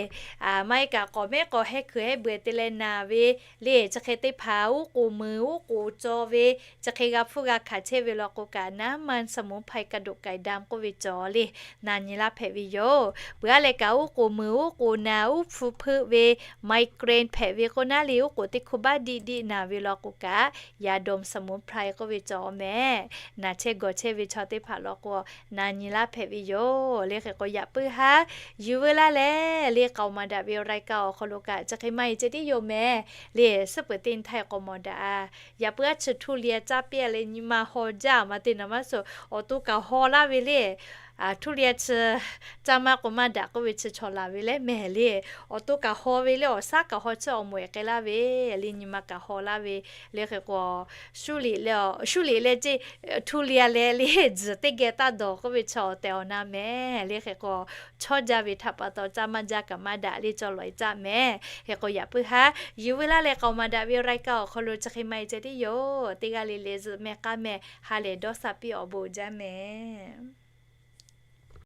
maˇ heˆ kaꞈ k'awꞈ mehˉ k'awꞈ heh hkui heh beuꞈ te leh naˍ ve le, chi hk'e teˇ hpaˍ uˉ k'oˍ meuˍ uˉ k'oˍ caw ve, chi hk'e g'a hpuˇ g'a hkanˍ chehˇ ve law k'o kaꞈ, น้ำมันสมุนไพรกระดูกไก่ดำ k'oˆ ve cawˬ le, na nyi laˇ hpehꞈ ve yoˬ. Peuˬ aˉ leh kaꞈ uˉ k'oˍ meuˍ uˉ k'oˍ naˍ, uˉ hpu hpeuˆ ve, migraine hpehꞈ ve k'o naˉ le, uˉ k'oˍ teˇ hkui baˆ diˆ diˆ naˍ ve law k'o kaꞈ, ยาดมสมุนไพร k'oˆ ve cawˬ mehˍ. Naˍ chehˇ gawˬ chehˇ ve chaw teˇ hpaˍ law k'o, na nyi laˇ hpehꞈ ve yoˬ le. Hk'e k'o, yaꞈ puiˉ haˉ yuˬ ve laˇ leh le, k'awꞈ maˍ daꞈ ve รายการ awˬ hk'aw lo kaꞈ chi hk'e maˇ heˆ ceh tiˉ yoˬ mehˍ le, suhˉ peuˬ teˇ nyi htaˇ k'awꞈ mawˬ daꞈ a. Yaꞈ puiˉ haˉ chi ทุเรียน caˇ piˇ a leh nyi ma haw jaˇ maˇ te naˍ maˇ suh, awˬ to kaꞈ haw laˇ ve le. ทุเรียน chi caˇ maˇ k'o maˇ daꞈ k'oˆ ve chi chaw laˬ ve leh mehˍ le. Awˬ to kaꞈ haw ve le, awˬ shaˉ kaꞈ haw chi awˬ moˍ ehˍ k'ai laˇ ve le, nyi ma kaꞈ haw laˇ ve. Le hk'e k'o, 处理 leh 处理 leh ce, ทุเรียน leh le, tzuhˬ teˇ geh taˇ dawˬ k'oˆ ve chi awˬ tehˬ awˬ na mehˍ le. Hk'e k'o, chawˇ jaˇ ve htaꞈ pa taw caˇ maˇ jaˇ kaꞈ maˇ daꞈ le, cawˬ lawˬ e caˇ mehˍ. Hk'e k'o, yaꞈ puiˉ haˉ yuˬ ve laˇ leh k'awꞈ maˍ daꞈ ve รายการ awˬ hk'aw lo chi hk'e maˇ heˆ ceh tiˉ yoˬ. Teˇ g'aˇ le le zuhꞈ mehˆ k'aˉ mehˆ ha lehˬ dawˇ sha piˇ awˬ bon jaˇ mehˍ.